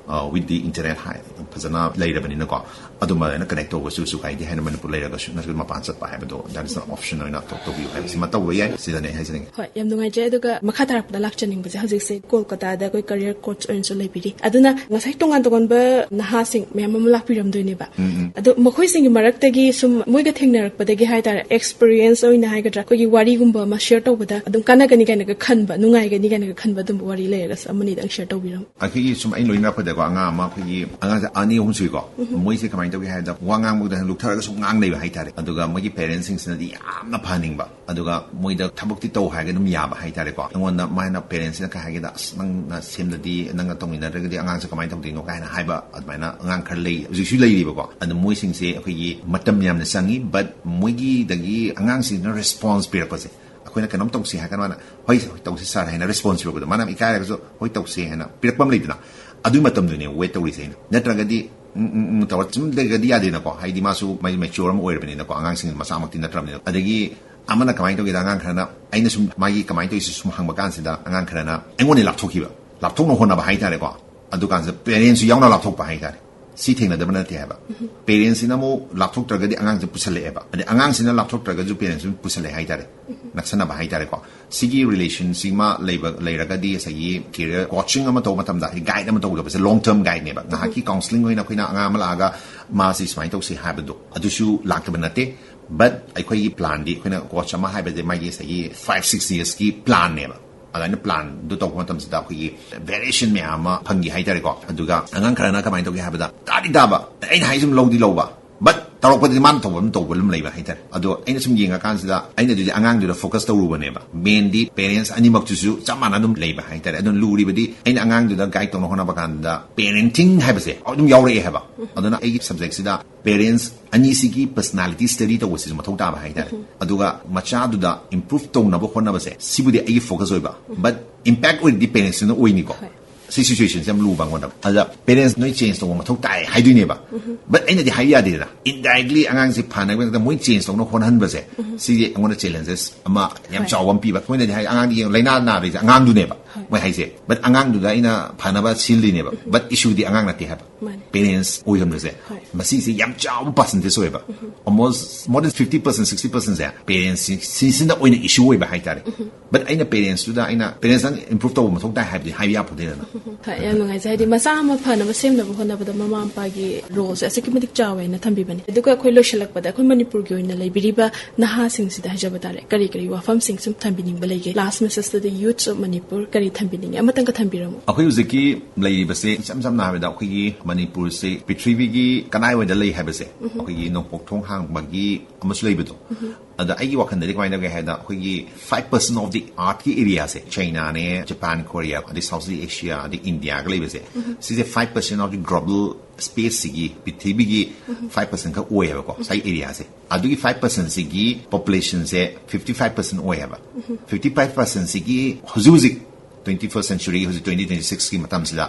ꯋꯤꯠ ꯗꯤ ꯏꯟꯇꯔꯅꯦꯠ ꯍꯥꯏ ꯐꯖꯅ ꯂꯩꯔꯕꯅꯤꯅꯀꯣ, ꯑꯗꯨꯃꯥꯏꯅ ꯀꯅꯦꯛ ꯇꯧꯕꯁꯨ ꯀꯩꯁꯨ ꯀꯥꯏꯗꯦ ꯍꯥꯏꯅ, ꯃꯅꯤꯄꯨꯔ ꯂꯩꯔꯒꯁꯨ ꯅꯠꯇ꯭ꯔꯒ ꯃꯄꯥꯟ ꯆꯠꯄ ꯍꯥꯏꯕꯗꯣ, that is an option ꯑꯣꯏꯅ ꯇꯧ-, ꯇꯧꯕꯤꯌꯨ ꯍꯥꯏꯕꯁꯤꯃ ꯇꯧꯕ ꯌꯥꯏ꯫ ꯁꯤꯗꯅꯦ ꯑꯩ ꯍꯥꯏꯖꯅꯤꯡꯉꯤ꯫ ꯍꯣꯏ, ꯌꯥꯝ ꯅꯨꯡꯉꯥꯏꯖꯩ꯫ ꯑꯗꯨꯒ ꯃꯈꯥ ꯇꯥꯔꯛꯄꯗ ꯂꯥꯛꯆꯅꯤꯡꯕꯁꯦ, ꯍꯧꯖꯤꯛꯁꯦ ꯀꯣꯜꯀꯇꯥꯗ ꯑꯩꯈꯣꯏ ꯀꯔꯤꯌꯔ ꯀꯣꯆ ꯑꯣꯏꯅꯁꯨ ꯂꯩꯕꯤꯔꯤ꯫ ꯑꯗꯨꯅ ꯉꯁꯥꯏ ꯇꯣꯉꯥꯟ ꯇꯣꯉꯥꯟꯕ ꯅꯍꯥꯁꯤꯡ ꯃꯌꯥꯝ ꯑꯃ ꯂꯥꯛꯄꯤꯔꯝꯗꯣꯏꯅꯦꯕ꯫ ꯑꯗꯣ ꯃꯈꯣꯏꯁꯤꯡꯒꯤ ꯃꯔꯛꯇꯒꯤ ꯁꯨꯝ ꯃꯣꯏꯒ ꯊꯦꯡꯅꯔꯛꯄꯗꯒꯤ ꯍꯥꯏꯇꯥꯔꯦ, ꯑꯦꯛꯁꯄꯤꯔꯤꯌꯦꯟꯁ ꯑꯣꯏꯅ ꯍꯥꯏꯒꯗ꯭ꯔꯥ, ꯑꯩꯈꯣꯏꯒꯤ ꯋꯥꯔꯤꯒꯨꯝꯕ ꯑꯃ ꯁꯤꯌꯔ ꯇꯧꯕꯗ ꯑꯗꯨꯝ ꯀꯥꯟꯅꯒꯅꯤ ꯀꯥꯏꯅꯒ ꯈꯟꯕ, ꯅꯨꯡꯉꯥꯏꯒꯅꯤ ꯀꯥꯏꯅꯒ ꯈꯟꯕ ꯑꯗꯨꯝꯕ ꯋꯥꯔꯤ ꯂꯩꯔꯒꯁꯨ ꯑꯃꯅꯤꯗꯪ ꯁꯤꯌꯔ ꯇꯧꯕꯤꯔꯝꯃꯨ꯫ ꯑꯩꯈꯣꯏꯒꯤ ꯁꯨꯝ ꯑꯩꯅ ꯂꯣꯏꯅꯔꯛꯄꯗꯀꯣ, ꯑꯉꯥꯡ ꯑꯃ, ꯑꯩꯈꯣꯏꯒꯤ ꯑꯉꯥꯡꯁꯦ ꯑꯅꯤ ꯑꯍꯨꯝ ꯁꯨꯏꯀꯣ꯫ ꯃꯣꯏꯁꯦ ꯀꯃꯥꯏꯅ ꯇꯧꯒꯦ ꯍꯥꯏꯕꯗ, ꯋꯥ ꯉꯥꯡꯕꯗ ꯂꯨꯞꯊꯔꯒ ꯁꯨꯝ ꯉꯥꯡ ꯂꯩꯕ ꯍꯥꯏꯇꯥꯔꯦ꯫ ꯑꯗꯨꯒ ꯃꯣꯏꯒꯤ ꯄꯦꯔꯦꯟꯁꯁꯤꯡꯁꯤꯅꯗꯤ ꯌꯥꯝꯅ ꯐꯍꯟꯅꯤꯡꯕ, ꯑꯗꯨꯒ ꯃꯣꯏꯗ ꯊꯕꯛꯇꯤ ꯇꯧ ꯍꯥꯏꯔꯒ ꯑꯗꯨꯝ ꯌꯥꯕ ꯍꯥꯏꯇꯥꯔꯦꯀꯣ꯫ ꯑꯩꯉꯣꯟꯗ ꯃꯥꯅ, ꯄꯦꯔꯦꯟꯁꯁꯤꯅ ꯀꯩ ꯍꯥꯏꯒꯦꯗ, "ꯑꯁ, ꯅꯪꯅ ꯁꯦꯝꯗꯗꯤ, ꯅꯪꯅ ꯇꯧꯃꯤꯟꯅꯗ꯭ꯔꯒꯗꯤ ꯑꯉꯥꯡꯁꯦ ꯀꯃꯥꯏꯅ ꯇꯧꯗꯣꯏꯅꯣ?" ꯀꯥꯏꯅ ꯍꯥꯏꯕ ꯑꯗꯨꯃꯥꯏꯅ ꯑꯉꯥꯡ ꯈꯔ ꯂꯩ, ꯍꯧꯖꯤꯛꯁꯨ ꯂꯩꯔꯤꯕꯀꯣ꯫ ꯑꯗꯨ ꯃꯣꯏꯁꯤꯡꯁꯦ ꯑꯩꯈꯣꯏꯒꯤ ꯃꯇꯝ ꯌꯥꯝꯅ ꯆꯪꯉꯤ, but ꯃꯣꯏꯒꯤꯗꯒꯤ ꯑꯉꯥꯡꯁꯤꯡꯁꯤꯅ ꯔꯦꯁꯄꯣꯟꯁ ꯄꯤꯔꯛꯄꯁꯦ, ꯑꯩꯈꯣꯏꯅ ꯀꯩꯅꯣꯝ ꯇꯧꯁꯤ ꯍꯥꯏ ꯀꯥꯟꯗ ꯃꯥꯅ, "ꯍꯣꯏ, ꯍꯣꯏ, ꯇꯧꯁꯤ ꯁꯥꯔ" ꯍꯥꯏꯅ ꯔꯦꯁꯄꯣꯟꯁ ꯄꯤꯔꯛꯄꯗꯣ, ꯃꯥꯅ ꯌꯥꯝ ꯏꯀꯥꯏꯔꯒꯁꯨ "ꯍꯣꯏ, ꯇꯧꯁꯦ" ꯍꯥꯏꯅ ꯄꯤꯔꯛꯄ ꯑꯃ ꯂꯩꯗꯅ, ꯑꯗꯨꯒꯤ ꯃꯇꯝꯗꯨꯅꯦ ꯋꯦꯠ ꯇꯧꯔꯤꯁꯦ ꯑꯩꯅ꯫ ꯅꯠꯇ꯭ꯔꯒꯗꯤ ꯎꯝ, ꯎꯝ, ꯎꯝ ꯇꯧꯔ ꯁꯨꯝ ꯂꯩꯔꯒꯗꯤ ꯌꯥꯗꯦꯅꯀꯣ꯫ ꯍꯥꯏꯗꯤ ꯃꯥꯁꯨ ꯃꯥꯏ ꯃꯦꯆ꯭ꯌꯣꯔ ꯑꯃ ꯑꯣꯏꯔꯕꯅꯤꯅꯀꯣ, ꯑꯉꯥꯡꯁꯤꯡ ꯃꯆꯥꯃꯛꯇꯤ ꯅꯠꯇ꯭ꯔꯕꯅꯤꯅ꯫ ꯑꯗꯒꯤ ꯑꯃꯅ ꯀꯃꯥꯏꯅ ꯇꯧꯒꯦꯗ, ꯑꯉꯥꯡ ꯈꯔꯅ, ꯑꯩꯅ ꯁꯨꯝ ꯃꯥꯒꯤ ꯀꯃꯥꯏꯅ ꯇꯧꯔꯤꯁꯤ ꯁꯨꯝ ꯍꯪꯕ ꯀꯥꯟꯁꯤꯗ, ꯑꯉꯥꯡ ꯈꯔꯅ ꯑꯩꯉꯣꯟꯗ ꯂꯥꯞꯊꯣꯛꯈꯤꯕ, ꯂꯥꯞꯊꯣꯛꯅ ꯍꯣꯠꯅꯕ ꯍꯥꯏꯇꯥꯔꯦꯀꯣ꯫ ꯑꯗꯨꯀꯥꯟꯁꯤꯗ ꯄꯦꯔꯦꯟꯁꯁꯨ ꯌꯥꯎꯅ ꯂꯥꯞꯊꯣꯛꯄ ꯍꯥꯏꯇꯥꯔꯦ꯫ ꯁꯤ ꯊꯦꯡꯅꯗꯕ ꯅꯠꯇꯦ ꯍꯥꯏꯕ꯫ ꯄꯦꯔꯦꯟꯁꯁꯤꯅ ꯑꯃꯨꯛ ꯂꯥꯞꯊꯣꯛꯇ꯭ꯔꯒꯗꯤ ꯑꯉꯥꯡꯁꯦ ꯄꯨꯁꯜꯂꯛꯑꯦꯕ, ꯑꯗꯩ ꯑꯉꯥꯡꯁꯤꯅ ꯂꯥꯞꯊꯣꯛꯇ꯭ꯔꯒꯁꯨ ꯄꯦꯔꯦꯟꯁꯁꯨ ꯄꯨꯁꯜꯂꯛꯑꯦ ꯍꯥꯏꯇꯥꯔꯦ, ꯅꯛꯁꯟꯅꯕ ꯍꯥꯏꯇꯥꯔꯦꯀꯣ꯫ ꯁꯤꯒꯤ ꯔꯤꯂꯦꯁꯟꯁꯤꯃ ꯂꯩꯕ, ꯂꯩꯔꯒꯗꯤ ꯉꯁꯥꯏꯒꯤ ꯀꯦꯔꯤꯌꯔ ꯀꯣꯆꯤꯡ ꯑꯃ ꯇꯧꯕ ꯃꯇꯝꯗ, ꯍꯥꯏꯗꯤ ꯒꯥꯏꯗ ꯑꯃ ꯇꯧꯒꯗꯕꯁꯦ ꯂꯣꯡ ꯇꯔꯝ ꯒꯥꯏꯗꯅꯦꯕ꯫ ꯉꯥꯏꯍꯥꯛꯀꯤ ꯀꯥꯎꯟꯁꯤꯂꯤꯡ ꯑꯣꯏꯅ ꯑꯩꯈꯣꯏꯅ ꯑꯉꯥꯡ ꯑꯃ ꯂꯥꯛꯑꯒ ꯃꯥꯁꯤ ꯁꯨꯃꯥꯏꯅ ꯇꯧꯁꯤ ꯍꯥꯏꯕꯗꯣ ꯑꯗꯨꯁꯨ ꯂꯥꯛꯇꯕ ꯅꯠꯇꯦ꯫ ꯕꯠ ꯑꯩꯈꯣꯏꯒꯤ ꯄ꯭ꯂꯥꯟꯗꯤ, ꯑꯩꯈꯣꯏꯅ ꯀꯣꯆ ꯑꯃ ꯍꯥꯏꯕꯁꯦ ꯃꯥꯒꯤ ꯉꯁꯥꯏꯒꯤ ꯐꯥꯏꯚ ꯁꯤꯛꯁ ꯌꯔꯁꯀꯤ ꯄ꯭ꯂꯥꯟꯅꯦꯕ꯫ ꯑꯗꯨꯃꯥꯏꯅ ꯄ꯭ꯂꯥꯟꯗꯨ ꯇꯧꯕ ꯃꯇꯝꯁꯤꯗ ꯑꯩꯈꯣꯏꯒꯤ ꯚꯦꯔꯤꯌꯦꯁꯟ ꯃꯌꯥꯝ ꯑꯃ ꯐꯪꯈꯤ ꯍꯥꯏꯇꯥꯔꯦꯀꯣ꯫ ꯑꯗꯨꯒ ꯑꯉꯥꯡ ꯈꯔꯅ ꯀꯃꯥꯏꯅ ꯇꯧꯒꯦ ꯍꯥꯏꯕꯗ, ꯇꯥꯗꯤ ꯇꯥꯕ, ꯑꯩꯅ ꯍꯥꯏꯁꯤ ꯁꯨꯝ ꯂꯧꯗꯤ ꯂꯧꯕ, ꯕꯠ ꯇꯧꯔꯛꯄꯗꯗꯤ ꯃꯥꯅ ꯇꯧꯕ ꯑꯗꯨꯝ ꯇꯧꯕ ꯑꯗꯨꯝ ꯂꯩꯕ ꯍꯥꯏꯇꯥꯔꯦ꯫ ꯑꯗꯣ ꯑꯩꯅ ꯁꯨꯝ ꯌꯦꯡꯉꯀꯥꯟꯁꯤꯗ ꯑꯩꯅ ꯑꯗꯨꯗꯤ ꯑꯉꯥꯡꯗꯨꯗ focus ꯇꯧꯔꯨꯕꯅꯦꯕ꯫ Mainꯗꯤ parents ꯑꯅꯤꯃꯛꯇꯨꯁꯨ ꯆꯞ ꯃꯥꯟꯅ ꯑꯗꯨꯝ ꯂꯩꯕ ꯍꯥꯏꯇꯥꯔꯦ꯫ ꯑꯗꯨꯅ ꯂꯨꯔꯤꯕꯗꯤ ꯑꯩꯅ ꯑꯉꯥꯡꯗꯨꯗ guide ꯇꯧꯅꯕ ꯍꯣꯠꯅꯕ ꯀꯥꯟꯗ parenting ꯍꯥꯏꯕꯁꯦ ꯑꯗꯨꯝ ꯌꯥꯎꯔꯛꯑꯦ ꯍꯥꯏꯕ꯫ ꯑꯗꯨꯅ ꯑꯩꯒꯤ subjectꯁꯤꯗ parents ꯑꯅꯤꯁꯤꯒꯤ personality study ꯇꯧꯕꯁꯤꯁꯨ ꯃꯊꯧ ꯇꯥꯕ ꯍꯥꯏꯇꯥꯔꯦ꯫ ꯑꯗꯨꯒ ꯃꯆꯥꯗꯨꯗ improve ꯇꯧꯅꯕ ꯍꯣꯠꯅꯕꯁꯦ ꯁꯤꯕꯨꯗꯤ ꯑꯩꯒꯤ focus ꯑꯣꯏꯕ, but impact ꯑꯣꯏꯔꯤꯗꯤ parentsꯇꯨꯅ ꯑꯣꯏꯅꯤꯀꯣ꯫ ꯁꯤ situationꯁꯦ ꯌꯥꯝ ꯂꯨꯕ ꯑꯩꯉꯣꯟꯗ꯫ ꯑꯗ parents ꯅꯣꯏ change ꯇꯧꯕ ꯃꯊꯧ ꯇꯥꯏ ꯍꯥꯏꯗꯣꯏꯅꯦꯕ꯫ But ꯑꯩꯅꯗꯤ ꯍꯥꯏꯕ ꯌꯥꯗꯦꯗꯅ, indirectly ꯑꯉꯥꯡꯁꯦ ꯐꯅꯕꯒꯤꯗꯃꯛꯇ ꯃꯣꯏ change ꯇꯧꯅꯕ ꯍꯣꯠꯅꯍꯟꯕꯁꯦ, ꯁꯤꯁꯦ ꯑꯩꯉꯣꯟꯗ challenges ꯑꯃ ꯌꯥꯝ ꯍꯣꯏ꯫ ꯆꯥꯎꯕ ꯑꯃ ꯄꯤꯕ꯫ ꯃꯣꯏꯅꯗꯤ ꯍꯥꯏ, "ꯑꯉꯥꯡꯗꯤ ꯌꯦꯡꯉꯣ, ꯂꯥꯏꯅꯥ ꯅꯥꯕꯁꯦ ꯑꯉꯥꯡꯗꯨꯅꯦꯕ ꯍꯣꯏ꯫ ꯃꯣꯏ ꯍꯥꯏꯁꯦ, but ꯑꯉꯥꯡꯗꯨꯗ ꯑꯩꯅ ꯐꯅꯕ ꯁꯤꯜꯂꯤꯅꯦꯕ, but issueꯗꯤ ꯑꯉꯥꯡ ꯅꯠꯇꯦ ꯍꯥꯏꯕ꯫ ꯃꯥꯅꯦ꯫ Parents ꯑꯣꯏꯔꯝꯕꯁꯦ ꯍꯣꯏ꯫ ꯃꯁꯤꯁꯦ ꯌꯥꯝ ꯆꯥꯎꯕ percentage ꯑꯣꯏꯌꯦꯕ꯫ Almost more than fifty percent, sixty percentꯁꯦ parentsꯁꯤꯡꯁꯤꯅ ꯑꯣꯏꯅ issue ꯑꯣꯏꯕ ꯍꯥꯏꯇꯥꯔꯦ꯫ But ꯑꯩꯅ parentsꯇꯨꯗ ꯑꯩꯅ parents ꯅꯪ improve ꯇꯧꯕ ꯃꯊꯧ ꯇꯥꯏ ꯍꯥꯏꯕꯗꯤ ꯍꯥꯏꯕ ꯌꯥꯄꯣꯟꯇꯦꯗꯅ꯫ ꯍꯣꯏ, ꯌꯥꯝ ꯅꯨꯡꯉꯥꯏꯖꯩ꯫ ꯍꯥꯏꯗꯤ ꯃꯆꯥ ꯑꯃ ꯐꯅꯕ ꯁꯦꯝꯅꯕ ꯍꯣꯠꯅꯕꯗ ꯃꯃꯥ ꯃꯄꯥꯒꯤ roleꯁꯦ ꯑꯁꯨꯛꯀꯤ ꯃꯇꯤꯛ ꯆꯥꯎꯋꯦꯅ ꯊꯝꯕꯤꯕꯅꯤ꯫ ꯑꯗꯨꯒ ꯑꯩꯈꯣꯏ ꯂꯣꯏꯁꯤꯜꯂꯛꯄꯗ ꯑꯩꯈꯣꯏ ꯃꯅꯤꯄꯨꯔꯒꯤ ꯑꯣꯏꯅ ꯂꯩꯕꯤꯔꯤꯕ ꯅꯍꯥꯁꯤꯡꯁꯤꯗ ꯍꯥꯏꯖꯕ ꯇꯥꯔꯦ, ꯀꯔꯤ ꯀꯔꯤ ꯋꯥꯐꯝꯁꯤꯡ ꯁꯨꯝ ꯊꯝꯕꯤꯅꯤꯡꯕ ꯂꯩꯒꯦ? Last messageꯇꯗꯤ youths of Manipur ꯀꯔꯤ ꯊꯝꯕꯤꯅꯤꯡꯉꯦ? ꯑꯃꯇꯪꯒ ꯊꯝꯕꯤꯔꯝꯃꯨ꯫ ꯑꯩꯈꯣꯏ ꯍꯧꯖꯤꯛꯀꯤ ꯂꯩꯔꯤꯕꯁꯦ ꯏꯆꯝ ꯆꯝꯅ ꯍꯥꯏꯕꯗ ꯑꯩꯈꯣꯏꯒꯤ ꯃꯅꯤꯄꯨꯔꯁꯦ ꯄ꯭ꯔꯤꯊꯤꯕꯤꯒꯤ ꯀꯗꯥꯏꯋꯥꯏꯗ ꯂꯩ ꯍꯥꯏꯕꯁꯦ ꯑꯩꯈꯣꯏꯒꯤ ꯅꯣꯡꯄꯣꯛ ꯊꯣꯡ ꯍꯥꯡꯕꯒꯤ ꯑꯃꯁꯨ ꯂꯩꯕꯗꯣ꯫ ꯑꯗ ꯑꯩꯒꯤ ꯋꯥꯈꯜꯗꯗꯤ ꯀꯃꯥꯏꯅ ꯇꯧꯒꯦ ꯍꯥꯏꯗ, ꯑꯩꯈꯣꯏꯒꯤ five percent of the earthꯀꯤ areaꯁꯦ, Chinaꯅꯦ, Japan, Korea, ꯑꯗꯩ Southeast Asia, ꯑꯗꯩ Indiaꯒ ꯂꯩꯕꯁꯦ, ꯁꯤꯁꯦ five percent of the global spaceꯁꯤꯒꯤ, ꯄ꯭ꯔꯤꯊꯤꯕꯤꯒꯤ five percent ꯈꯛ ꯑꯣꯏꯌꯦꯕꯀꯣ, ꯉꯁꯥꯏ areaꯁꯦ꯫ ꯑꯗꯨꯒꯤ five percentꯁꯤꯒꯤ populationꯁꯦ fifty five percent ꯑꯣꯏꯌꯦꯕ꯫ Fifty five percentꯁꯤꯒꯤ ꯍꯧꯖꯤꯛ ꯍꯧꯖꯤꯛ twenty first century, ꯍꯧꯖꯤꯛ twenty twenty sixꯀꯤ ꯃꯇꯝꯁꯤꯗ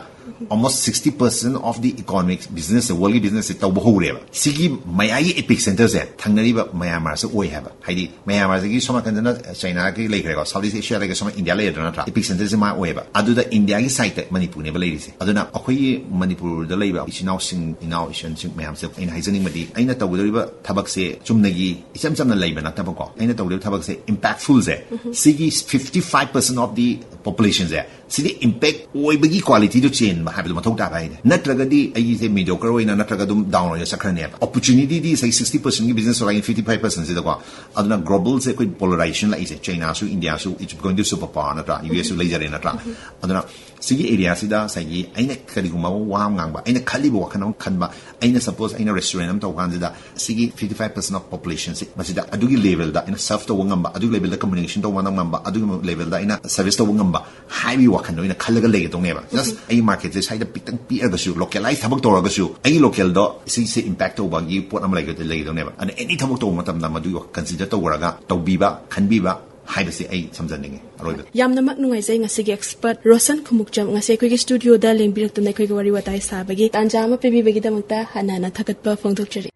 almost sixty percent of the economic business, worldꯀꯤ businessꯁꯦ ꯇꯧꯕ ꯍꯧꯔꯦꯕ꯫ ꯁꯤꯒꯤ ꯃꯌꯥꯏꯒꯤ epicenterꯁꯦ ꯊꯪꯅꯔꯤꯕ ꯃ꯭ꯌꯥꯟꯃꯥꯔꯁꯦ ꯑꯣꯏ ꯍꯥꯏꯕ꯫ ꯍꯥꯏꯗꯤ ꯃ꯭ꯌꯥꯟꯃꯥꯔꯁꯤꯒꯤ ꯁꯣꯝ ꯅꯥꯀꯟꯗꯅ ꯆꯥꯏꯅꯥꯒꯤ ꯂꯩꯈ꯭ꯔꯦꯀꯣ, Southeast Asia ꯂꯩꯈ꯭ꯔꯦ, ꯁꯣꯝ ꯏꯟꯗꯤꯌꯥ ꯂꯩꯔꯗ꯭ꯔꯥ ꯅꯠꯇ꯭ꯔꯥ? Epicenterꯁꯦ ꯃꯥ ꯑꯣꯏꯌꯦꯕ꯫ ꯑꯗꯨꯗ ꯏꯟꯗꯤꯌꯥꯒꯤ sideꯇ ꯃꯅꯤꯄꯨꯔꯅꯦꯕ ꯂꯩꯔꯤꯁꯦ꯫ ꯑꯗꯨꯅ ꯑꯩꯈꯣꯏꯒꯤ ꯃꯅꯤꯄꯨꯔꯗ ꯂꯩꯕ ꯏꯆꯤꯟ ꯏꯅꯥꯎꯁꯤꯡ, ꯏꯅꯥꯎ ꯏꯆꯟꯁꯤꯡ ꯃꯌꯥꯝꯁꯦ ꯑꯩꯅ ꯍꯥꯏꯖꯅꯤꯡꯕꯗꯤ, ꯑꯩꯅ ꯇꯧꯒꯗꯧꯔꯤꯕ ꯊꯕꯛꯁꯦ ꯆꯨꯝꯅꯒꯤ ꯏꯆꯝ ꯆꯝꯅ ꯂꯩꯕ ꯅꯠꯇꯕꯀꯣ, ꯑꯩꯅ ꯇꯧꯒꯗꯧꯔꯤꯕ ꯊꯕꯛꯁꯦ impactfulꯁꯦ, ꯁꯤꯒꯤ fifty five percent of the populationꯁꯦ ꯁꯤꯗꯤ ꯏꯝꯄꯦꯛ ꯑꯣꯏꯕꯒꯤ ꯀ꯭ꯋꯥꯂꯤꯇꯤꯗꯣ ꯆꯦꯟꯕ ꯍꯥꯏꯕꯗꯣ ꯃꯊꯧ ꯇꯥꯕ ꯍꯥꯏꯅꯦ꯫ ꯅꯠꯇ꯭ꯔꯒꯗꯤ ꯑꯩꯒꯤꯁꯦ ꯃꯤꯗꯤꯌꯣꯀꯔ ꯑꯣꯏꯅ ꯅꯠꯇ꯭ꯔꯒ ꯑꯗꯨꯝ ꯗꯥꯎꯟ ꯑꯣꯏꯅ ꯆꯠꯈ꯭ꯔꯅꯦꯕ꯫ ꯑꯣꯄꯣꯔꯆꯨꯅꯤꯇꯤꯗꯤ ꯉꯁꯥꯏ ꯁꯤꯛꯁꯇꯤ ꯄꯔꯁꯦꯟꯒꯤ ꯕꯤꯖꯤꯅꯦꯁ ꯑꯣꯏꯔꯒ ꯐꯤꯐꯇꯤ ꯐꯥꯏꯚ ꯄꯔꯁꯦꯟꯁꯤꯗꯀꯣ꯫ ꯑꯗꯨꯅ ꯒ꯭ꯂꯣꯕꯜꯁꯦ ꯑꯩꯈꯣꯏ ꯄꯣꯂꯔꯥꯏꯖꯦꯁꯟ ꯂꯥꯛꯏꯁꯦ, ꯆꯩꯅꯥꯁꯨ ꯏꯟꯗꯤꯌꯥꯁꯨ, it's going to superpower ꯅꯠꯇ꯭ꯔꯥ, ꯌꯨ ꯑꯦꯁꯁꯨ ꯂꯩꯖꯔꯦ ꯅꯠꯇ꯭ꯔꯥ꯫ ꯑꯗꯨꯅ ꯁꯤꯒꯤ ꯑꯦꯔꯤꯌꯥꯁꯤꯗ ꯉꯁꯥꯏꯒꯤ ꯑꯩꯅ ꯀꯔꯤꯒꯨꯝꯕ ꯑꯃ ꯋꯥ ꯑꯃ ꯉꯥꯡꯕ, ꯑꯩꯅ ꯈꯜꯂꯤꯕ ꯋꯥꯈꯜ ꯑꯃ ꯈꯟꯕ, ꯑꯩꯅ ꯁꯄꯣꯁ ꯑꯩꯅ ꯔꯦꯁꯇꯨꯔꯦꯟ ꯑꯃ ꯇꯧꯕ ꯀꯥꯟꯁꯤꯗ ꯁꯤꯒꯤ ꯐꯤꯐꯇꯤ ꯐꯥꯏꯚ ꯄꯔꯁꯦꯟ ꯑꯣꯐ ꯄꯣꯄꯨꯂꯦꯁꯟꯁꯤ ꯃꯁꯤꯗ ꯑꯗꯨꯒꯤ ꯂꯦꯚꯦꯜꯗ ꯑꯩꯅ ꯁꯔꯚ ꯇꯧꯕ ꯉꯝꯕ, ꯑꯗꯨꯒꯤ ꯂꯦꯚꯦꯜꯗ ꯀꯝꯃꯨꯅꯤꯀꯦꯁꯟ ꯇꯧꯕ ꯉꯝꯕ, ꯑꯗꯨꯒꯤ ꯂꯦꯚꯦꯜꯗ ꯑꯩꯅ ꯁꯔꯚꯤꯁ ꯇꯧꯕ ꯉꯝꯕ ꯍꯥꯏꯕꯒꯤ ꯋꯥꯈꯜꯗꯣ ꯑꯩꯅ ꯈꯜꯂꯒ ꯂꯩꯒꯗꯧꯅꯦꯕ꯫ ꯖꯁ ꯑꯩ ꯃꯥꯔꯀꯦꯠꯁꯦ ꯁ꯭ꯋꯥꯏꯗ ꯄꯤꯛꯇꯪ ꯄꯤꯛꯑꯒꯁꯨ, ꯂꯣꯀꯦꯂꯥꯏꯁ ꯊꯕꯛ ꯇꯧꯔꯒꯁꯨ ꯑꯩꯒꯤ ꯂꯣꯀꯦꯜꯗꯣ ꯁꯤꯁꯦ ꯏꯝꯄꯦꯛ ꯇꯧꯕꯒꯤ ꯄꯣꯠ ꯑꯃ ꯂꯩꯒ-, ꯂꯩꯒꯗꯧꯅꯦꯕ꯫ ꯑꯗꯨꯅ ꯑꯦꯅꯤ ꯊꯕꯛ ꯇꯧꯕ ꯃꯇꯝꯗ ꯃꯗꯨꯒꯤ ꯀꯟꯁꯤꯗꯔ ꯇꯧꯔꯒ ꯇꯧꯕꯤꯕ, ꯈꯟꯕꯤꯕ ꯍꯥꯏꯕꯁꯤ ꯑꯩ ꯁꯝꯖꯅꯤꯡꯉꯤ ꯑꯔꯣꯏꯕꯗ꯫ ꯌꯥꯝꯅꯃꯛ ꯅꯨꯡꯉꯥꯏꯖꯩ ꯉꯁꯤꯒꯤ ꯑꯦꯛꯁꯄꯔꯠ ꯔꯣꯁꯟ ꯈꯨꯃꯨꯛꯆꯝ ꯉꯁꯤ ꯑꯩꯈꯣꯏꯒꯤ ꯁ꯭ꯇꯨꯗꯤꯑꯣꯗ ꯂꯦꯡꯕꯤꯔꯛꯇꯨꯅ ꯑꯩꯈꯣꯏꯒ ꯋꯥꯔꯤ ꯋꯥꯇꯥꯏ ꯁꯥꯕꯒꯤ ꯇꯥꯟꯖꯥ ꯑꯃ ꯄꯤꯕꯤꯕꯒꯤꯗꯃꯛꯇ ꯍꯟꯅ ꯍꯟꯅ ꯊꯥꯒꯠꯄ ꯐꯣꯡꯗꯣꯛꯆꯔꯤ꯫